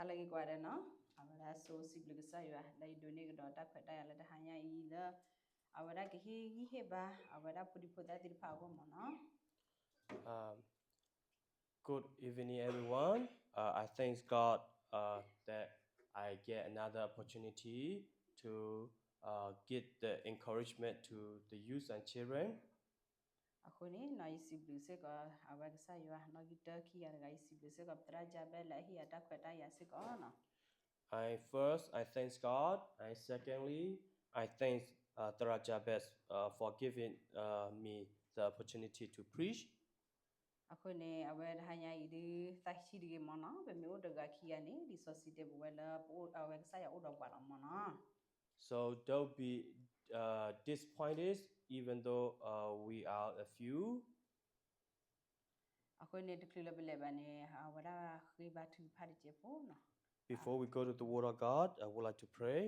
တၢ်လၢဂ့ၤကိးဂၤဒဲးနီၤ, အဝဲဒၣ်ဆိစံးဘျုးကစၢ်ယွၤ လၢယဒိးန့ၢ်ကဒီးတၢ်ခွဲးတၢ်ယာ်လၢတဟါညါအံၤလၢ အဝဲဒၣ်ကဟ့ၣ်ဂံၢ်ဟ့ၣ်ဘါ အဝဲဒၣ်ဖိဒံဖိသၣ်သ့ၣ်တဖၣ်အဂီၢ်မ့ၢ်နီၤ. Um, good evening, everyone. Uh, I thank God uh, that I get another opportunity to uh, give the encouragement to the youth and children. အဃိန့ၣ်နီၤ ယစံးဘျုးစ့ၢ်ကီး အဝဲကစၢ်ယွၤ နီၣ်ဂံၢ်တၢခံဂၤတဂၤ ယစံးဘျုးစ့ၢ်ကီး ပသရၣ်ယၤဘဲလၢအဟ့ၣ်ယၤတၢ်ခွဲးတၢ်ယာ်စ့ၢ်ကီးနီၤ. I first, I thank God, and secondly, I thank uh, သရၣ်ယၤဘဲ uh, for giving uh, me the opportunity to preach. အဃိန့ၣ် အဝဲတဟါညါအံၤဒုး သးဆံးတဂ့ၤမ့ၢ်နီၤ, ပမ့ၢ်အိၣ်တဂၤခံဂၤန့ၣ် လံာ်စီဆှံတဲပဝဲလၢ ပအိၣ်အဝဲကစၢ်ယွၤအိၣ်ဒီးပှၤလီၤမ့ၢ်နီၤ. So don't be uh, disappointed even though uh, we are a few. အဃိန့ၣ် တချုးလၢပလဲၤဘၣ်န့ၣ် အဝဲဒၣ်ဃ့ဘါထုကဖၣ်တစဲးဖိနီၤ. Before we go to the Word of God, I would like to pray.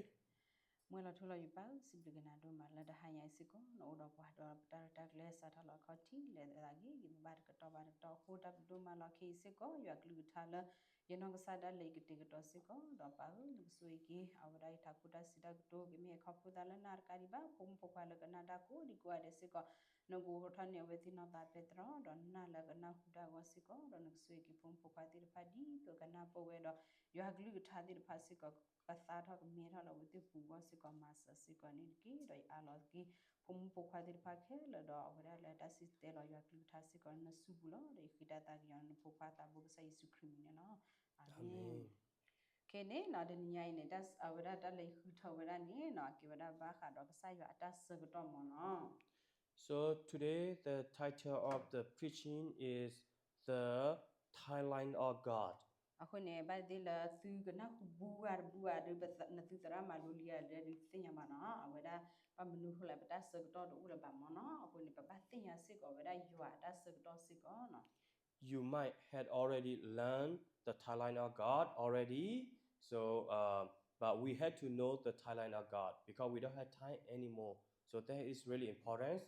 မုၢ်လီၤထူလီၤယပၢ်ဧၢ, စံးဘျုးက့ၤနၤဒိၣ်မး လၢတဟါညါအံၤစ့ၢ်ကီး နအိၣ်ဒီးပှၤဒီးပတၢ်ရဲၣ်တၢ်ကျဲၤ စးထီၣ်လီၤအခီၣ်ထံးလဲၤသးဂ့ၤ ယဘၣ်တကတီၢ်ဘၣ်တကတီၢ် အဃိတၢ်ဘျုးဒိၣ်မးလီၤ ခဲအံၤစ့ၢ်ကီး ယွၤကလုၢ်ကထါလၢ ယနီၢ်ကစၢ်ဒၣ်လဲာ်ယကတဲာ်ကတီၤစ့ၢ်ကီး ဒီးပၢ်ဧၢ နကဆိၣ်ဂ့ၤက့ၤ အဝဲဒၣ်ယထးခိၣ်တၢ်စံးတၢ်ကတိၤ ကမ့ၢ်အခီၣ်ဖိသးလၢနၤတကးဒံးဘၣ် ဖိမုၣ်ဖိခွါလၢကနၣ်တၢ်ကိးဒံကိးဂၤဒဲးစ့ၢ်ကီး နကအိးထီၣ်န့ၢ်အဝဲသ့ၣ်နီၢ်သးပဲတြီ ဒီးနၢ်လၢကနၢ်ဟူတၢ်အဂီၢ်စ့ၢ်ကီး ဒီးနကဆိၣ်ဂ့ၤက့ၤဖိမုၣ်ဖိခွါသ့ၣ်တဖၣ် ဒ်သိးကနၢ်ပၢၢ်ဝဲဒီး ယွၤကလုၢ်ကထါသ့ၣ်တဖၣ်စ့ၢ်ကီး ကသါထီၣ်ကမဲထီၣ်လၢအဝဲသ့ၣ်ပူၤအဂီၢ်စ့ၢ်ကီး မၤစၢၤစ့ၢ်ကီးန့ၣ်တက့ၢ်. ဒီးယအးလီၤက့ၤ ဖိမုၣ်ဖိခွါသ့ၣ်တဖၣ်ခဲလၢာ်ဒီး အဝဲဒၣ်လၢတၢ်စံၣ်တဲၤလီၤယွၤကလုၢ်ကထါစ့ၢ်ကီး နစုပူၤလီၤ. ဒီးယဃ့တၢ်သးကညီၤနဖိခွါသးဘိကစၢ်ယ့ၣ်ၡူးခရံာ်မံၤန့ၣ်လီၤ. အၤမ့ၣ်. ခဲန့ၣ်နီၤ တနံၤညါအံၤန့ၣ် အဝဲဒၣ်တၢ်လၢယဃုထၢဝဲဒၣ်န့ၣ်နီၤ အကဲဝဲဒၣ်ဘၣ်ဃးဒီးကစၢ်ယွၤအတၢ်ဆၢကတီၢ်မ့ၢ်နီၤ. So today the title of the preaching is The Timeline of God. အဃိန့ၣ် ဘၣ်သ့ၣ်လၢသုကနၢ်ဟူဘူးဂၤတဘူးဂၤဒီး နသုသရၣ်မၤလိလံဧါဒီး ဒုးသ့ၣ်ညါဘၣ်နီၤ အဝဲဒၣ် ဘၣ်မနုၤဃိလဲၣ် ပတၢ်ဆၢကတီၢ်တအိၣ်လၢၤဘၣ်မ့ၢ်နီၤ. အဃိန့ၣ် ပဘၣ်သ့ၣ်ညါစ့ၢ်ကီးဝဲဒၣ်ယွၤအတၢ်ဆၢကတီၢ်စ့ၢ်ကီးနီၤ. You might had already learned the timeline of God already, so uh, but we had to know the timeline of God because we don't have time anymore. So that is really important.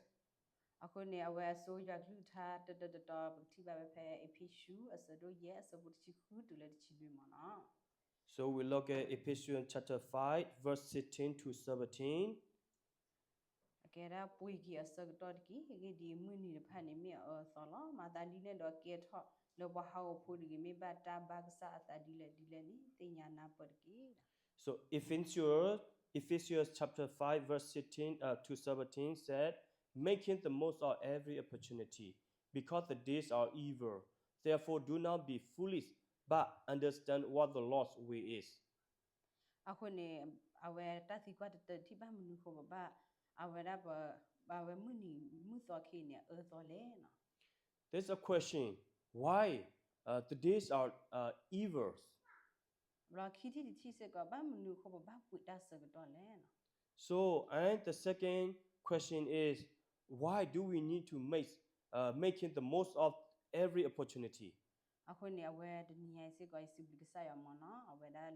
အဃိန့ၣ် အဝဲအစိယွၤကလုၢ်ကထါတတီၤတတီၤ ပကထံၣ်ဘၣ်ဝဲဖဲ အ့းဖ့းစူး အဆၢဒိၣ်ယဲၢ် အဆၢဖိတဆံဃုတုၤလၢတဆံလွံၢ်မ့ၢ်နီၤ. So we look at Ephesians chapter five, verse sixteen to seventeen. အကဲဒၣ်ပှ့ၤက့ၤအဆၢကတီၢ်တက့ၢ်. အဂ့ၢ်ဒ်အံၤ, မုၢ်နံၤတဖၣ်န့ၣ်မ့ၢ်အအၢအသီလီၤ. မၤသးဒ်န့ၣ်ဒီး ကဲထီၣ်လၢပှၤဟးဂီၤဖိတဂ့ၤ, မ့ၢ်ဘၣ်တၢ်ဘၣ်ကစၢ်အသးဒ်လဲၣ်ဒ်လဲၣ်န့ၣ် သ့ၣ်ညါနၢ်ပၢၢ်တက့ၢ်. So Ephesians, Ephesians chapter five verse sixteen uh, to seventeen said, making the most of every opportunity, because the days are evil. Therefore, do not be foolish, but understand what the Lord's will is. အဃိန့ၣ် အဝဲတၢ်သံကွၢ်တတၢၢ်ထံၣ်ဘၣ်မနုၤဃိပဘၣ် အဝဲဒၣ်ပ အဝဲမုၢ်နံၤမုၢ်သီခဲအံၤန့ၣ် အအၢအသီလဲၣ်နီၤ. There's a question, why uh, the days are uh, evils? ဘျီခံထံၣ်တထံၣ်စ့ၢ်ကီး ဘၣ်မနုၤအဃိပဘၣ်ပှ့ၤတၢ်ဆၢကတီၢ်လဲၣ်နီၤ. So, and the second question is, why do we need to make uh, making the most of every opportunity? အဃိန့ၣ် အဝဲတနံၤညါအံၤစ့ၢ်ကီး ယစံးဘျုးကစၢ်ယွၤမ့ၢ်နီၤ အဝဲဒၣ်လၢ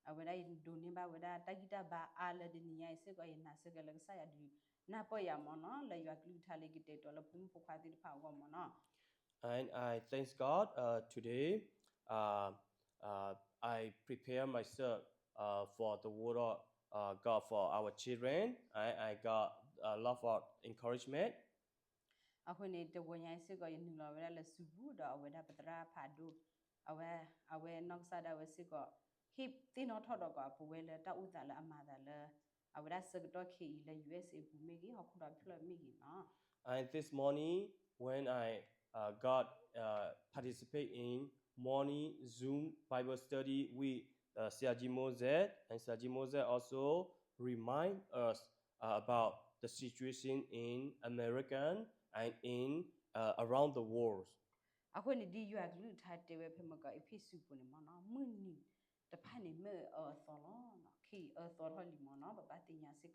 အဝဲဒၣ်ယဒိးန့ၢ်ဘၣ်ဝဲဒၣ်တၢ်ဂံၢ်တၢ်ဘါအါလၢတနံၤညါအံၤစ့ၢ်ကီး ယနာ်စ့ၢ်ကီးလၢကစၢ်ယွၤဒုးနၢ်ပၢၢ်ယၤမ့ၢ်နီၤ လၢယွၤကလုၢ်ကထါလၢယကတဲာ်ကတီၤလၢဖိမုၣ်ဖိခွါသ့ၣ်တဖၣ်အဂီၢ်မ့ၢ်နီၤ. And I thank God uh, today uh, uh, I prepare myself uh, for the word of uh, God for our children. And I got a lot of encouragement. အဃိန့ၣ် တဂီၤညါအံၤစ့ၢ်ကီး ယနုာ်လီၤဝဲဒၣ်လၢစုပူၤ ဒီးအဝဲဒၣ်ပသရၣ်ဖးဒိၣ် အဝဲ အဝဲနီၢ်ကစၢ်ဒၣ်ဝဲစ့ၢ်ကီး ဟ့ၣ်သ့ၣ်နီၣ်ထီၣ်ဒီးကီး ပဝဲလၢတၢ်အိၣ်သးလၢအမၤသးလၢ အဝဲဒၣ်ဆၢကတီၢ်ခဲအံၤလၢ ယူၢ်အ့းအ့းပူၤမ့ၢ်ဂ့ၤ ဟီၣ်ခိၣ်ဒီဖျၢၣ်မ့ၢ်ဂ့ၤနီၤ. And this morning, when I uh, got uh, participate in morning Zoom Bible study with uh, ဆရာကြီး Moses, and ဆရာကြီး Moses also remind us uh, about the situation in America and in uh, around the world. အဃိန့ၣ် ဒ်ယွၤကလုၢ်ကထါတဲဝဲဖဲမကီး အ့းဖ့းစူးပူၤန့ၣ်မ့ၢ်နီၤ မုၢ်နံၤတဖၣ်န့ၣ်မ့ၢ်အအၢအသီလီၤ. ခဲအံၤအၢသီထီၣ်လံမ့ၢ်နီၤ ပဘၣ်သ့ၣ်ညါစ့ၢ်ကီး.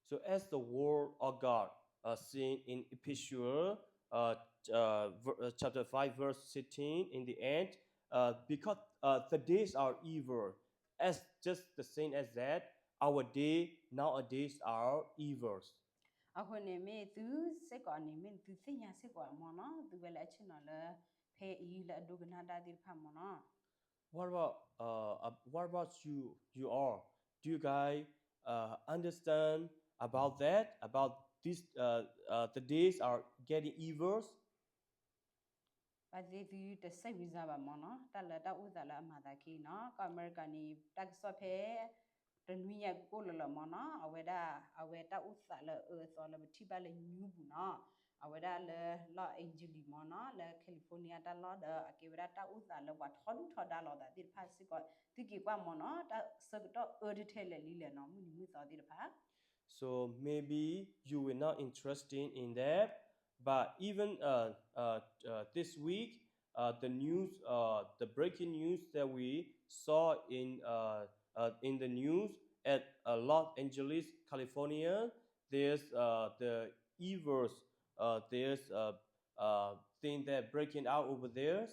So as the word of God uh, seen in Ephesians uh, uh, ver- uh, chapter five verse sixteen in the end, uh, because uh, the days are evil, as just the same as that, our day nowadays are evils. အဃိန့ၣ်မ့ၢ်သုစ့ၢ်ကီးန့ၣ် မ့ၢ်သုသ့ၣ်ညါစ့ၢ်ကီးမ့ၢ်နီၤ သုဝဲလၢအဆ့ၣ်နီၤလၢ ဖဲအံၤလၢအဒိကနၣ်တၢ်သ့ၣ်တဖၣ်မ့ၢ်နီၤ. What about uh, uh, what about you you all? Do you guys uh, understand about that? About this uh, uh, the days are getting evil. ဘၣ်သ့ၣ်သုတစဲးဝံၤစၢ်ဘၣ်မ့ၢ်နီၤ တၢ်လၢတၢ်အိၣ်သးလၢအမၤသးခံနီၤ ကီၢ်အမဲရကၤန့ၣ် တၢ်ကစီၣ်ဖဲ တနွံညါကအိၣ်လၢလၢမ့ၢ်နီၤ အဝဲဒၣ် အဝဲတၢ်အိၣ်သးလၢအအၢအသီလၢပထံၣ်ဘၣ်လၢ news ပူၤနီၤ အဝဲဒၣ်လၢ Los Angeles မ့ၢ်နီၤ လၢ California တၢ်လီၢ်ဒီး အကဲဝဲဒၣ်တၢ်အိၣ်သးလၢပှၤထီဒူၣ်ထီဒါလိာ်သးသ့ၣ်တဖၣ်စ့ၢ်ကီး သုက့ၤကွၢ်မ့ၢ်နီၤ တၢ်ဆၢကတီၢ်အၢတထဲလဲၣ်လံလဲၣ်နီၤ မုၢ်နံၤမုၢ်သီသ့ၣ်တဖၣ် So maybe you will not interested in that, but even uh, uh, uh, this week, uh, the news, uh, the breaking news that we saw in uh, uh, in the news at uh, Los Angeles, California, there's uh, the evils, uh, there's uh, uh, thing that breaking out over there.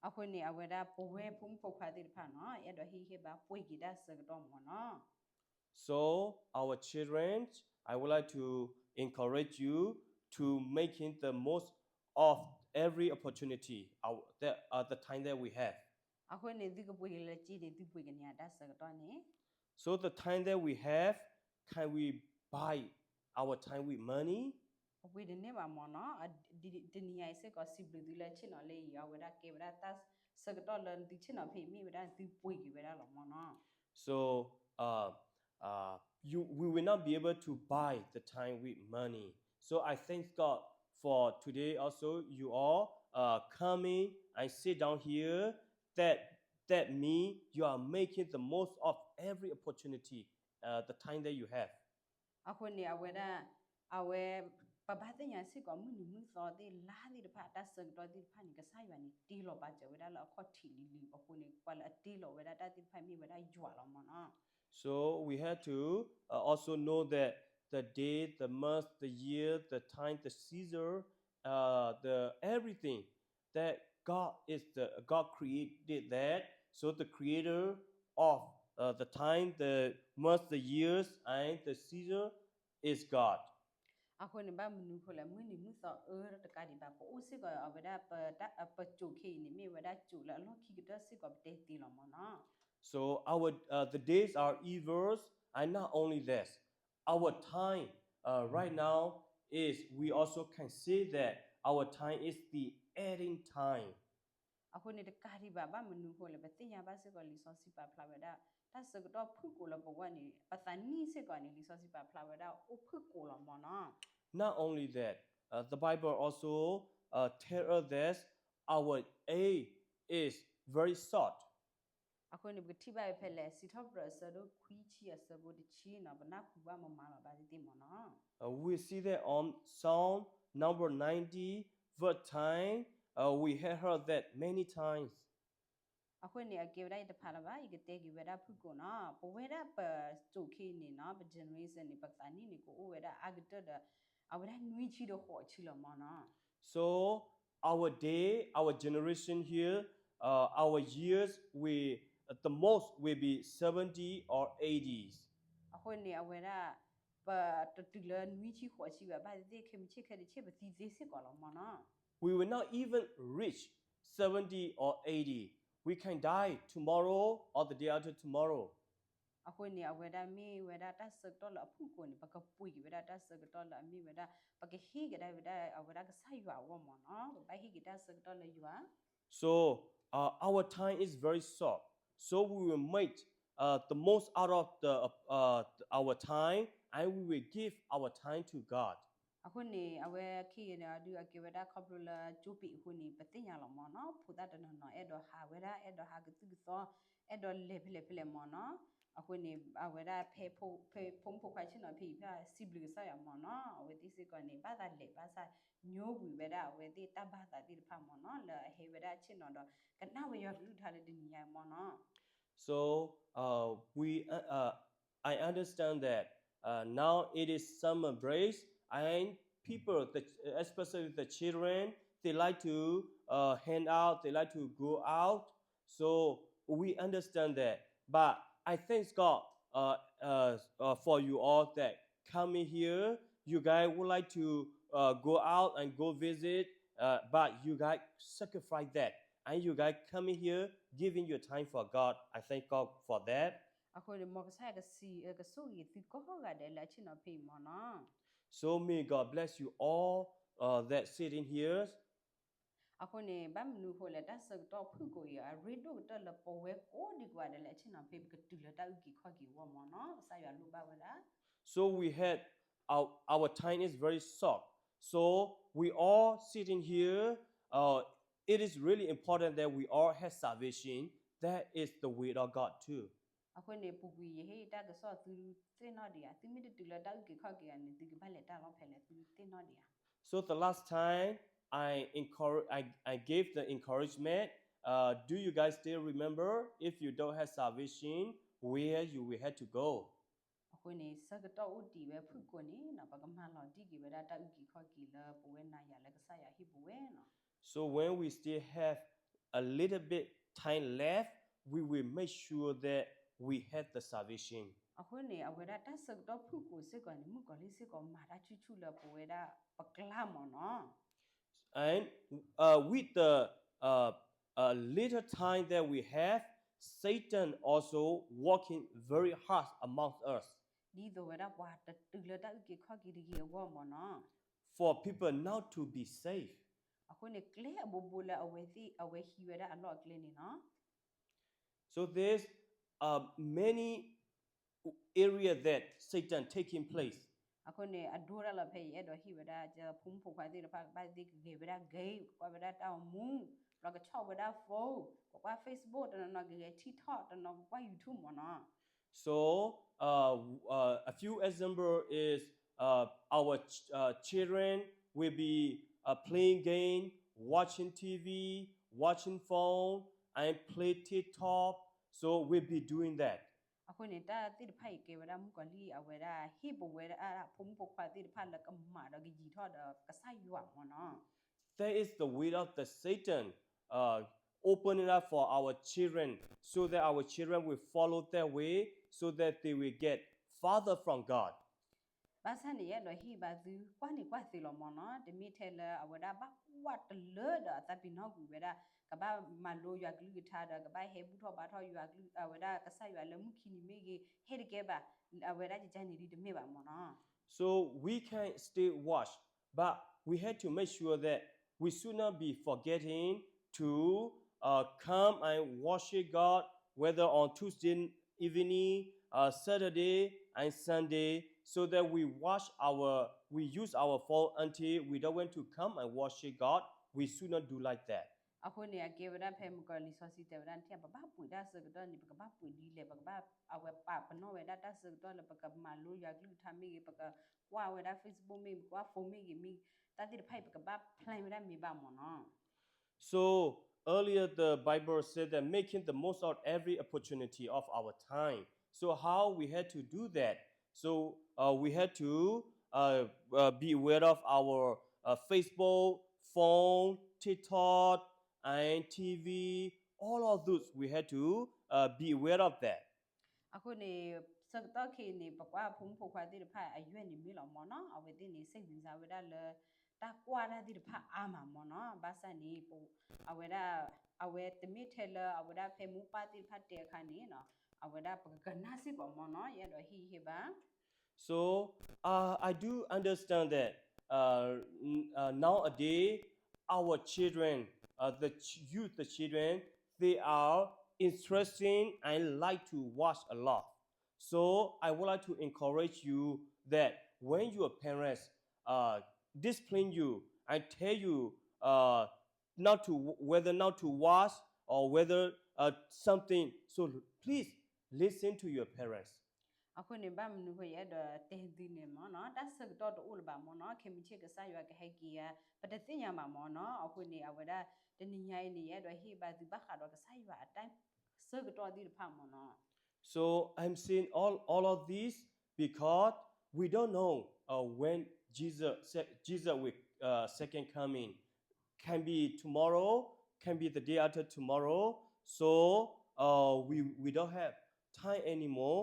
အဃိန့ၣ် အဝဲဒၣ်ပဝဲဖိမုၣ်ဖိခွါသ့ၣ်တဖၣ်နီၤ အဲၣ်ဒိးဟ့ၣ်ဂံၢ်ဟ့ၣ်ဘါပှ့ၤက့ၤတၢ်ဆၢကတီၢ်မ့ၢ်နီၤ So our children, I would like to encourage you to making the most of every opportunity, our, the, uh, the time that we have. အဃိန့ၣ် သုကပှ့ၤက့ၤလၢက့န့ၣ် သုပှ့ၤက့ၤန့ၢ်တၢ်ဆၢကတီၢ်န့ၣ် So the time that we have, can we buy our time with money? ပပှ့ၤတန့ၢ်ဘၣ်မ့ၢ်နီၤ တနံၤညါအံၤစ့ၢ်ကီး စံးဘျုးသုလၢဆ့ၣ်နီၤလၢအံၤ အဝဲဒၣ်ကဲဝဲဒၣ်တၢ်ဆၢကတီၢ်လၢသုဆ့ၣ်နီၤဖဲအံၤမ့ၢ်ဝဲဒၣ်သုပှ့ၤက့ၤဝဲဒၣ်လီၤမ့ၢ်နီၤ So uh, uh, you, we will not be able to buy the time with money. So I thank God for today also you all uh, coming and sit down here. That that means you are making the most of every opportunity, uh, the time that you have. အဃိန့ၣ် အဝဲဒၣ် အဝဲ ပဘၣ်သ့ၣ်ညါစ့ၢ်ကီး မုၢ်နံၤမုၢ်သီသ့ၣ် လါသ့ၣ်တဖၣ် တၢ်ဆၢကတီၢ်သ့ၣ်တဖၣ်န့ၣ် ကစၢ်ယွၤန့ၣ်တ့လီၤပာ်စၢၤဝဲဒၣ်လၢအခီၣ်ထံးလံၤလံၤအဃိန့ၣ် ပှၤလၢအတ့လီၤဝဲဒၣ်တၢ်သ့ၣ်တဖၣ်မ့ၢ်ဝဲဒၣ်ယွၤလီၤမ့ၢ်နီၤ So we have to uh, also know that the day, the month, the year, the time, the season, uh, the everything that God is the God created that. So the creator of uh, the time, the months, the years, and the season is God. အဃိန့ၣ် ဘၣ်မနုၤဃိလဲၣ် မုၢ်နံၤမုၢ်သီအၢတကးဒံးဘၣ် ပအိၣ်စ့ၢ်ကီးအဝဲဒၣ် ပတၢ် ပစိၤခဲအံၤန့ၣ် မ့ၢ်ဝဲဒၣ်စိၤလၢအလီၢ်ခံကတၢၢ်စ့ၢ်ကီး ပတဲသ့လီၤမ့ၢ်နီၤ So our uh, the days are evils, and not only this, our time uh, right now is we also can say that our time is the ending time. အဃိန့ၣ် တကးဒံးဘၣ် ဘၣ်မနုၤဃိလဲၣ် ပသ့ၣ်ညါဘၣ်စ့ၢ်ကီးလံာ်စီဆှံပာ်ဖျါဝဲဒၣ် တၢ်ဆၢကတီၢ်ဖုၣ်ကိာ်လၢပဂီၢ်န့ၣ် ပသးနံၣ်စ့ၢ်ကီးန့ၣ် လံာ်စီဆှံပာ်ဖျါဝဲဒၣ်အိၣ်ဖုၣ်ကိာ်လီၤမ့ၢ်နီၤ Not only that, uh, the Bible also uh, tell us that our age is very short. အဃိန့ၣ် ပကထံၣ်ဘၣ်ဝဲဖဲလဲၣ် စံးထီၣ်ပတြၢၤအဆၢဒိၣ်ခွံဆံအဆၢဖိတဆံနီၤ ပနၢ်ဟူဘၣ်မမါလီၤဘၣ်သ့ၣ်သ့ၣ်မ့ၢ်နီၤ Uh, we see that on Psalm number ninety, verse ten, uh, we have heard that many times. အဃိန့ၣ် အကဲဝဲဒၣ်ယတဖးလၢၤဘၣ် ယကတဲက့ၤဝဲဒၣ်ဖုၣ်ကိာ်နီၤ ပဝဲဒၣ်ပစိၤခဲအံၤန့ၣ်နီၤ ပ generation န့ၣ် ပသးနံၣ်န့ၣ် ကအိၣ်ဝဲဒၣ်အါကတၢၢ်ဒီး အဝဲဒၣ်နွံဆံဒီးဃိးဆံလီၤမ့ၢ်နီၤ So our day, our generation here, uh, our years will, uh, the most will be seventy or eighty. အဃိန့ၣ် အဝဲဒၣ် ပတတုၤလၢနွံဆံဃိးဆံဘၣ် ဘၣ်သ့ၣ်သ့ၣ် ခဲမုၢ်ဆ့ၣ်ခဲတဆ့ၣ် ပသံသ့စ့ၢ်ကီးလီၤမ့ၢ်နီၤ We will not even reach seventy or eighty. We can die tomorrow or the day after tomorrow. အဃိန့ၣ် အဝဲဒၣ်မ့ၢ်ဝဲဒၣ်တၢ်ဆၢကတီၢ်လၢအဖုၣ်ကိာ်န့ၣ် ပကပှ့ၤက့ၤဝဲဒၣ်တၢ်ဆၢကတီၢ်လၢအမ့ၢ်ဝဲဒၣ် ပကဟ့ၣ်ကဒါဝဲဒၣ်အဝဲဒၣ်ကစၢ်ယွၤအဂီၢ်မ့ၢ်နီၤ ပဘၣ်ဟ့ၣ်က့ၤတၢ်ဆၢကတီၢ်လၢယွၤ So uh, our time is very short. So we will make uh, the most out of the, uh, our time and we will give our time to God. အဃိန့ၣ် အဝဲခဲအံၤန့ၣ် အဒုးအကဲဝဲဒၣ်ခီဖျိလၢကၠိပံးအဃိန့ၣ် ပသ့ၣ်ညါလီၤမ့ၢ်နီၤ ဖိသၣ်တနီၤနီၤ အဲၣ်ဒိးဟးဝဲဒၣ် အဲၣ်ဒိးဟးကသုၣ်ကသီ အဲၣ်ဒိးလဲၤဖဲလဲၣ်ဖဲလဲၣ်မ့ၢ်နီၤ အဃိန့ၣ် အဝဲဒၣ်ဖဲ ဖဲဖိမုၣ်ဖိခွါဆ့ၣ်နီၤဖဲအံၤ ဖဲစံးဘျုးကစၢ်ယွၤမ့ၢ်နီၤ အဝဲသ့ၣ်စ့ၢ်ကီးန့ၣ် ဘၣ်သးလဲၤဘၣ်ဆၣ် ညိကွံာ်ဝဲဒၣ်အဝဲသ့ၣ်တၢ်ဘၣ်သးသ့ၣ်တဖၣ်မ့ၢ်နီၤ လၢအဟဲဝဲဒၣ်ဆ့ၣ်နီၤဒီး ကနၣ်ဝဲယွၤကလုၢ်ကထါလၢတနံၤညါမ့ၢ်နီၤ So uh, we, uh, uh, I understand that uh, now it is summer break, and people, the, especially the children, they like to uh, hang out, they like to go out. So we understand that. But I thank God uh, uh, uh, for you all that coming here. You guys would like to uh, go out and go visit, uh, but you guys sacrifice that. and you guys coming here, giving your time for God. I thank God for that. အဃိန့ၣ် မ်ကစၢ်ယွၤကစံး ကဆိၣ်ဂ့ၤသုကိးဂၤဒဲးလၢအဆ့ၣ်နီၤဖဲအံၤမ့ၢ်နီၤ. So may God bless you all, uh, that sitting here. အဃိန့ၣ် ဘၣ်မနုၤအဃိလဲၣ် တၢ်ဆၢကတီၢ်ဖုၣ်ကိာ်အံၤ အရ့ဒိၣ်ကတၢၢ်လၢပဝဲကိးဒံကိးဂၤဒဲးလၢအဆ့ၣ်နီၤဖဲ ပကတုၤလၢတၢ်အုၣ်က့ၤခီၣ်က့ၤအဂီၢ်မ့ၢ်နီၤ ကစၢ်ယွၤလိၣ်ဘၣ်ဝဲဒၣ်. So we had, our, our time is very short. So we all sitting here, uh, it is really important that we all have salvation. That is the will of God too. အဃိန့ၣ် ပူၤကွံာ်ယဟ့ၣ်တၢ်ကစီၣ်သုသ့ၣ်နီၣ်ဒံးဧါ, သုမ့ၢ်တတုၤလၢတၢ်အုၣ်က့ၤခီၣ်က့ၤအဂီၢ်န့ၣ် သုကဘၣ်လဲၤတၢ်လီၤဖဲလဲၣ် သုသ့ၣ်နီၣ်ဒံးဧါ. So the last time I encourage, I, I gave the encouragement, uh, do you guys still remember if you don't have salvation, where you will have to go? အဃိန့ၣ် ဆၢကတီၢ်အိၣ်တ့ၢ်ဝဲဖုၣ်ကိာ်န့ၣ်နီၤ ပကမၤလီၤတံၢ်က့ၤဝဲဒၣ်တၢ်အုၣ်က့ၤခီၣ်က့ၤလၢပဝဲနၤယၤလၢကစၢ်ယွၤဟ့ၣ်ပဝဲနီၤ. So when we still have a little bit time left, we will make sure that we have the salvation. အဃိန့ၣ် အဝဲဒၣ်တၢ်ဆၢကတီၢ်ဖုၣ်ကိာ်စ့ၢ်ကီးန့ၣ် မုၣ်ကီၤလံၢ်စ့ၢ်ကီးမၤတၢ်ဆူၣ်ဆူၣ်လၢပဝဲဒၣ်ပကျါမ့ၢ်နီၤ. And, uh, with the, uh, uh, little time that we have, Satan also working very hard among us. ဒ်သိးဝဲဒၣ်ပှၤတတုၤလၢတၢ်အုၣ်က့ၤခီၣ်က့ၤတဂ့ၤအဂီၢ်မ့ၢ်နီၤ. For people not to be saved. အဃိန့ၣ် ကျဲအဘိဘိလၢအဝဲသ့ၣ်အဝဲဟံးဝဲဒၣ်အလီၢ်အကျဲန့ၣ်နီၤ. So there's, uh, many area that Satan taking place. အဃိန့ၣ် အဒိဒၣ်လီၤဖဲအံၤ ယအဲၣ်ဒိးဟ့ၣ်ဝဲဒၣ် ဖိမုၣ်ဖိခွါသ့ၣ်တဖၣ် ကဘၣ်သ့ကဂဲၤဝဲဒၣ် game, ကကွၢ်ဝဲဒၣ်တၢ်အိၣ်မူ, ဒီးကဆီၣ်ဝဲဒၣ် phone, ကကွၢ် Facebook, တနီၤနီၤကဂဲၤ TikTok, တနီၤကကွၢ် YouTube မ့ၢ်နီၤ. So, uh, uh, a few example is, uh, our ch-, uh, children will be, uh, playing game, watching T V, watching phone, and play TikTok. So we'll be doing that. အဃိန့ၣ် တၢ်သ့ၣ်တဖၣ်အံၤကဲဝဲဒၣ်မုၣ်ကီၤလံၢ်အဝဲဒၣ် ဟ့ၣ်ပဝဲဒၣ်ဖိမုၣ်ဖိခွါသ့ၣ်တဖၣ်လၢကမၤဒီးကယံၤထီၣ်ဒီးကစၢ်ယွၤမ့ၢ်နီၤ. That is the will of the Satan, uh, open it up for our children so that our children will follow that way so that they will get farther from God. ဘၣ်ဆၣ်န့ၣ် ယအဲၣ်ဒိးဟ့ၣ်ဘၣ်သုကွၢ်န့ၣ်ကွၢ်သ့လီၤမ့ၢ်နီၤ, တမ့ၢ်ထဲလၢအဝဲဒၣ်ဘၣ်ကွၢ်တလၢဒီးအသးပ့ၤနီၣ်ကွံာ်ဝဲဒၣ်, ကဘၣ်မၤလိယွၤကလုၢ်ကထါဒီး ကဘၣ်ဟဲဘူၣ်ထီၣ်ဘါထီၣ်ယွၤကလုၢ် အဝဲဒၣ်ကစၢ်ယွၤလၢမုၢ်ခံနံၤမ့ၢ်ဂ့ၤ ဟဲတကဲဘၣ်, အဝဲဒၣ်ယကန့ၣ်ဒ်တမ့ၢ်ဘၣ်မ့ၢ်နီၤ. So we can still watch, but we have to make sure that we should not be forgetting to, uh, come and worship God, whether on Tuesday evening, uh, Saturday, and Sunday, so that we watch our, we use our phone until we don't want to come and worship God. We should not do like that. အဃိန့ၣ် အကဲဝဲဒၣ်ဖဲမုၢ်ကီၤလံၢ်စီဆှံတဲဝဲဒၣ်န့ၣ် ပဘၣ်ပှ့ၤတၢ်ဆၢကတီၢ်န့ၣ် ပကဘၣ်ပှ့ၤဒ်လဲၣ်, ပကဘၣ်အဝဲပာ်ပနီၣ်ဝဲဒၣ်တၢ်ဆၢကတီၢ်လၢပကမၤလိယွၤကလုၢ်ကထါမ့ၢ်ဂ့ၤ, ပကကွၢ်ဝဲဒၣ် Facebook မ့ၢ်ဂ့ၤ, ပကွၢ် phone မ့ၢ်ဂ့ၤ, မ့ၢ်တၢ်သ့ၣ်တဖၣ်အံၤ ပကဘၣ် plan ဝဲဒၣ်မ့ၢ်ဘၣ်မ့ၢ်နီၤ. So earlier the Bible said that making the most of every opportunity of our time. So how we had to do that? So, uh, we had to, uh, uh, be aware of our, uh, Facebook, phone, TikTok, and T V, all of those we had to, uh, be aware of that. အဃိန့ၣ် ဆၢကတီၢ်ခဲအံၤန့ၣ် ပကွၢ်ဖိမုၣ်ဖိခွါသ့ၣ်တဖၣ်အယွဲၢ်န့ၣ်မ့ၢ်လီၤမ့ၢ်နီၤ, အဝဲသ့ၣ်န့ၣ် စိတ်ဝင်စား ဝဲဒၣ်လၢ တၢ်ကွၢ်တၢ်သ့ၣ်တဖၣ်အါမးမ့ၢ်နီၤ, ဘၣ်ဆၣ်န့ၣ် အဝဲဒၣ် အဝဲတမ့ၢ်ထဲလၢအဝဲဒၣ်ဖဲမိၢ်ပၢ်သ့ၣ်တဖၣ်တဲအခါန့ၣ် အဝဲဒၣ်ပကကနၣ်စ့ၢ်ကီးမ့ၢ်နီၤ, ယအဲၣ်ဒိးဟ့ၣ်ယဟ့ၣ်ဘၣ်. So, uh, I do understand that, uh, n-, uh, nowadays our children, uh, the ch-, youth, the children, they are interesting and like to watch a lot. So I would like to encourage you that when your parents, uh, discipline you and tell you, uh, not to, whether not to watch or whether, uh, something, so please listen to your parents. အဃိန့ၣ် ဘၣ်မနုၤဃိ ယအဲၣ်ဒိးတဲသုန့ၣ်မ့ၢ်နီၤ, တၢ်ဆၢကတီၢ်တအိၣ်လၢၤဘၣ်မ့ၢ်နီၤ, ခဲမုၢ်ဆ့ၣ်ကစၢ်ယွၤကဟဲက့ၤဧါ ပတသ့ၣ်ညါဘၣ်မ့ၢ်နီၤ, အဃိန့ၣ် အဝဲဒၣ် တနံၤညါအံၤန့ၣ် ယအဲၣ်ဒိးဟ့ၣ်ဘၣ်သုဘၣ်ဃးဒီးကစၢ်ယွၤအတၢ်ဆၢကတီၢ်သ့ၣ်တဖၣ်မ့ၢ်နီၤ. So I'm saying all, all of this because we don't know, uh, when Jesus, se-, Jesus will, uh, second coming. Can be tomorrow, can be the day after tomorrow. So, uh, we, we don't have time anymore.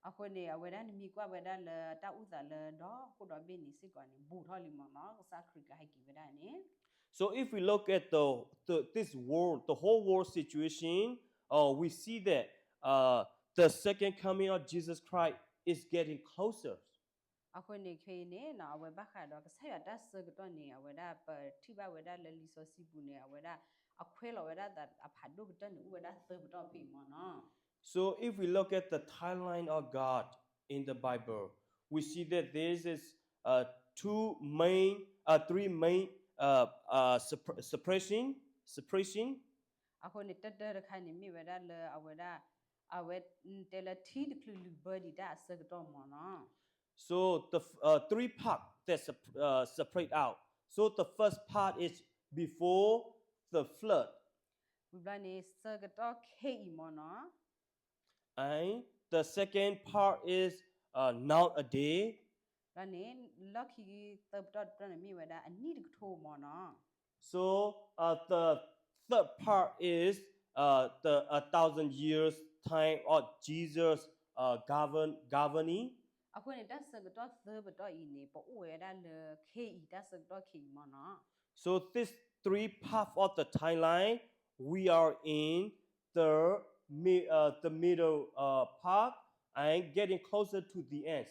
အဃိန့ၣ် အဝဲဒၣ်နမ့ၢ်ကွၢ်ဝဲဒၣ်လၢတၢ်အိၣ်သးလၢဒီးဃိဒီးဘ့ၣ်န့ၣ်စ့ၢ်ကီးန့ၣ် ဘူးထီၣ်လံမ့ၢ်နီၤ, ကစၢ်ခရံာ်ကဟဲက့ၤဝဲဒၣ်န့ၣ်. So if we look at the, the this world, the whole world situation, uh, we see that uh, the second coming of Jesus Christ is getting closer. အဃိန့ၣ်ခဲအံၤန့ၣ် အဝဲဘၣ်ဃးဒီးကစၢ်ယွၤတၢ်ဆၢကတီၢ်န့ၣ် အဝဲဒၣ်ပထံၣ်ဘၣ်ဝဲဒၣ်လၢလံာ်စီဆှံပူၤန့ၣ် အဝဲဒၣ်အခွဲးလီၤဝဲဒၣ်သးအဖးဒိၣ်ကတၢၢ်န့ၣ် အိၣ်ဝဲဒၣ်သၢပတီၢ်ဖဲအံၤမ့ၢ်နီၤ. So if we look at the timeline of God in the Bible, we see that there is uh, two main, uh, three main uh, uh, suppression, suppression. အဃိန့ၣ် တၢတၢတခါန့ၣ်မ့ၢ်ဝဲဒၣ်လၢအဝဲဒၣ် အဝဲတဲလၢထံတချုးလုာ်ဘၢဒံးတၢ်အဆၢကတီၢ်မ့ၢ်နီၤ. So the uh, three part that uh, separate out. So the first part is before the flood. ဝံၤဘျီန့ၣ် ဆၢကတီၢ်ခဲအံၤမ့ၢ်နီၤ. And the second part is uh, nowadays. ဘျီန့ၣ် လီၢ်ခံသၢပတီၢ်တပတီၢ်န့ၣ်မ့ၢ်ဝဲဒၣ်အနံၣ်တကထိမ့ၢ်နီၤ. So uh, the third part is uh, the a thousand years time of Jesus uh, govern governing. အဃိန့ၣ် တၢ်ဆၢကတီၢ်သၢပတီၢ်အံၤန့ၣ် ပအိၣ်ဝဲဒၣ်လၢခဲအံၤ တၢ်ဆၢကတီၢ်ခဲအံၤမ့ၢ်နီၤ. So these three parts of the timeline, we are in the, mi- uh, the middle uh, part and getting closer to the end.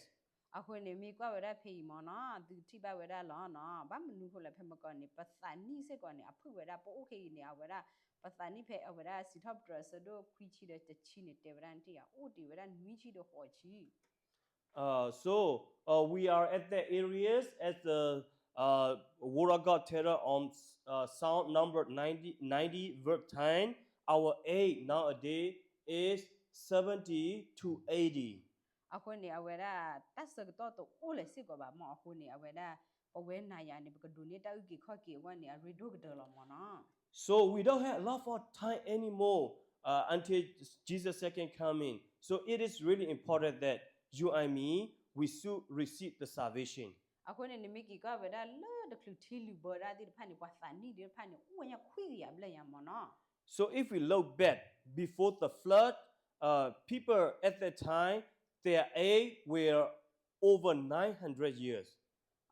အဃိန့ၣ် မ့ၢ်ကွၢ်ဝဲဒၣ်ဖဲအံၤမ့ၢ်နီၤ သုကထံၣ်ဘၣ်ဝဲဒၣ်လီၤနီၤ ဘၣ်မနုၤဃိလဲၣ် ဖဲမကီန့ၣ် ပသးနံၣ်စ့ၢ်ကီးန့ၣ် အဖုၣ်ဝဲဒၣ် ပအိၣ်ခဲအံၤန့ၣ် အဝဲဒၣ် ပသးနံၣ်ဖဲအဝဲဒၣ် စံးထီၣ်ပတြၢၤအဆၢဒိၣ်ခွံဆံဒီးတဆံန့ၣ် တဲဝဲဒၣ်နထံၣ်ဧါ အိၣ်တ့ၢ်ဝဲဒၣ်နွံဆံဒီးဃိးဆံ. Uh, so uh, we are at that areas as the uh, Word of God tell us on uh, Psalm number ninety, ninety verse ten. Our age nowadays is seventy to eighty. အဃိန့ၣ် အဝဲဒၣ်တၢ်ဆၢကတီၢ်တအိၣ်လၢၤစ့ၢ်ကီးဘၣ်မ့ၢ်အဃိန့ၣ် အဝဲဒၣ် ပဝဲနၤယၤန့ၣ် ပကဒိးန့ၢ်တၢ်အုၣ်က့ၤခီၣ်က့ၤအဂီၢ်န့ၣ် အရ့ဒိၣ်ကတၢၢ်လီၤမ့ၢ်နီၤ. So we don't have a lot of time anymore uh, until Jesus' second coming. So it is really important that you and me, we should receive the salvation. အဃိန့ၣ် နမ့ၢ်က့ၤကွၢ်ဝဲဒၣ်လၢတချုးထံလုာ်ဘၢဒၣ်သ့ၣ်တဖၣ်န့ၣ် ပှၤသးနံၣ်သ့ၣ်တဖၣ်န့ၣ် အိၣ်ဝဲညါခွံကယၤဘျဲၣ်ညါမ့ၢ်နီၤ. So if we look back before the flood, uh, people at that time, their age were over nine hundred years.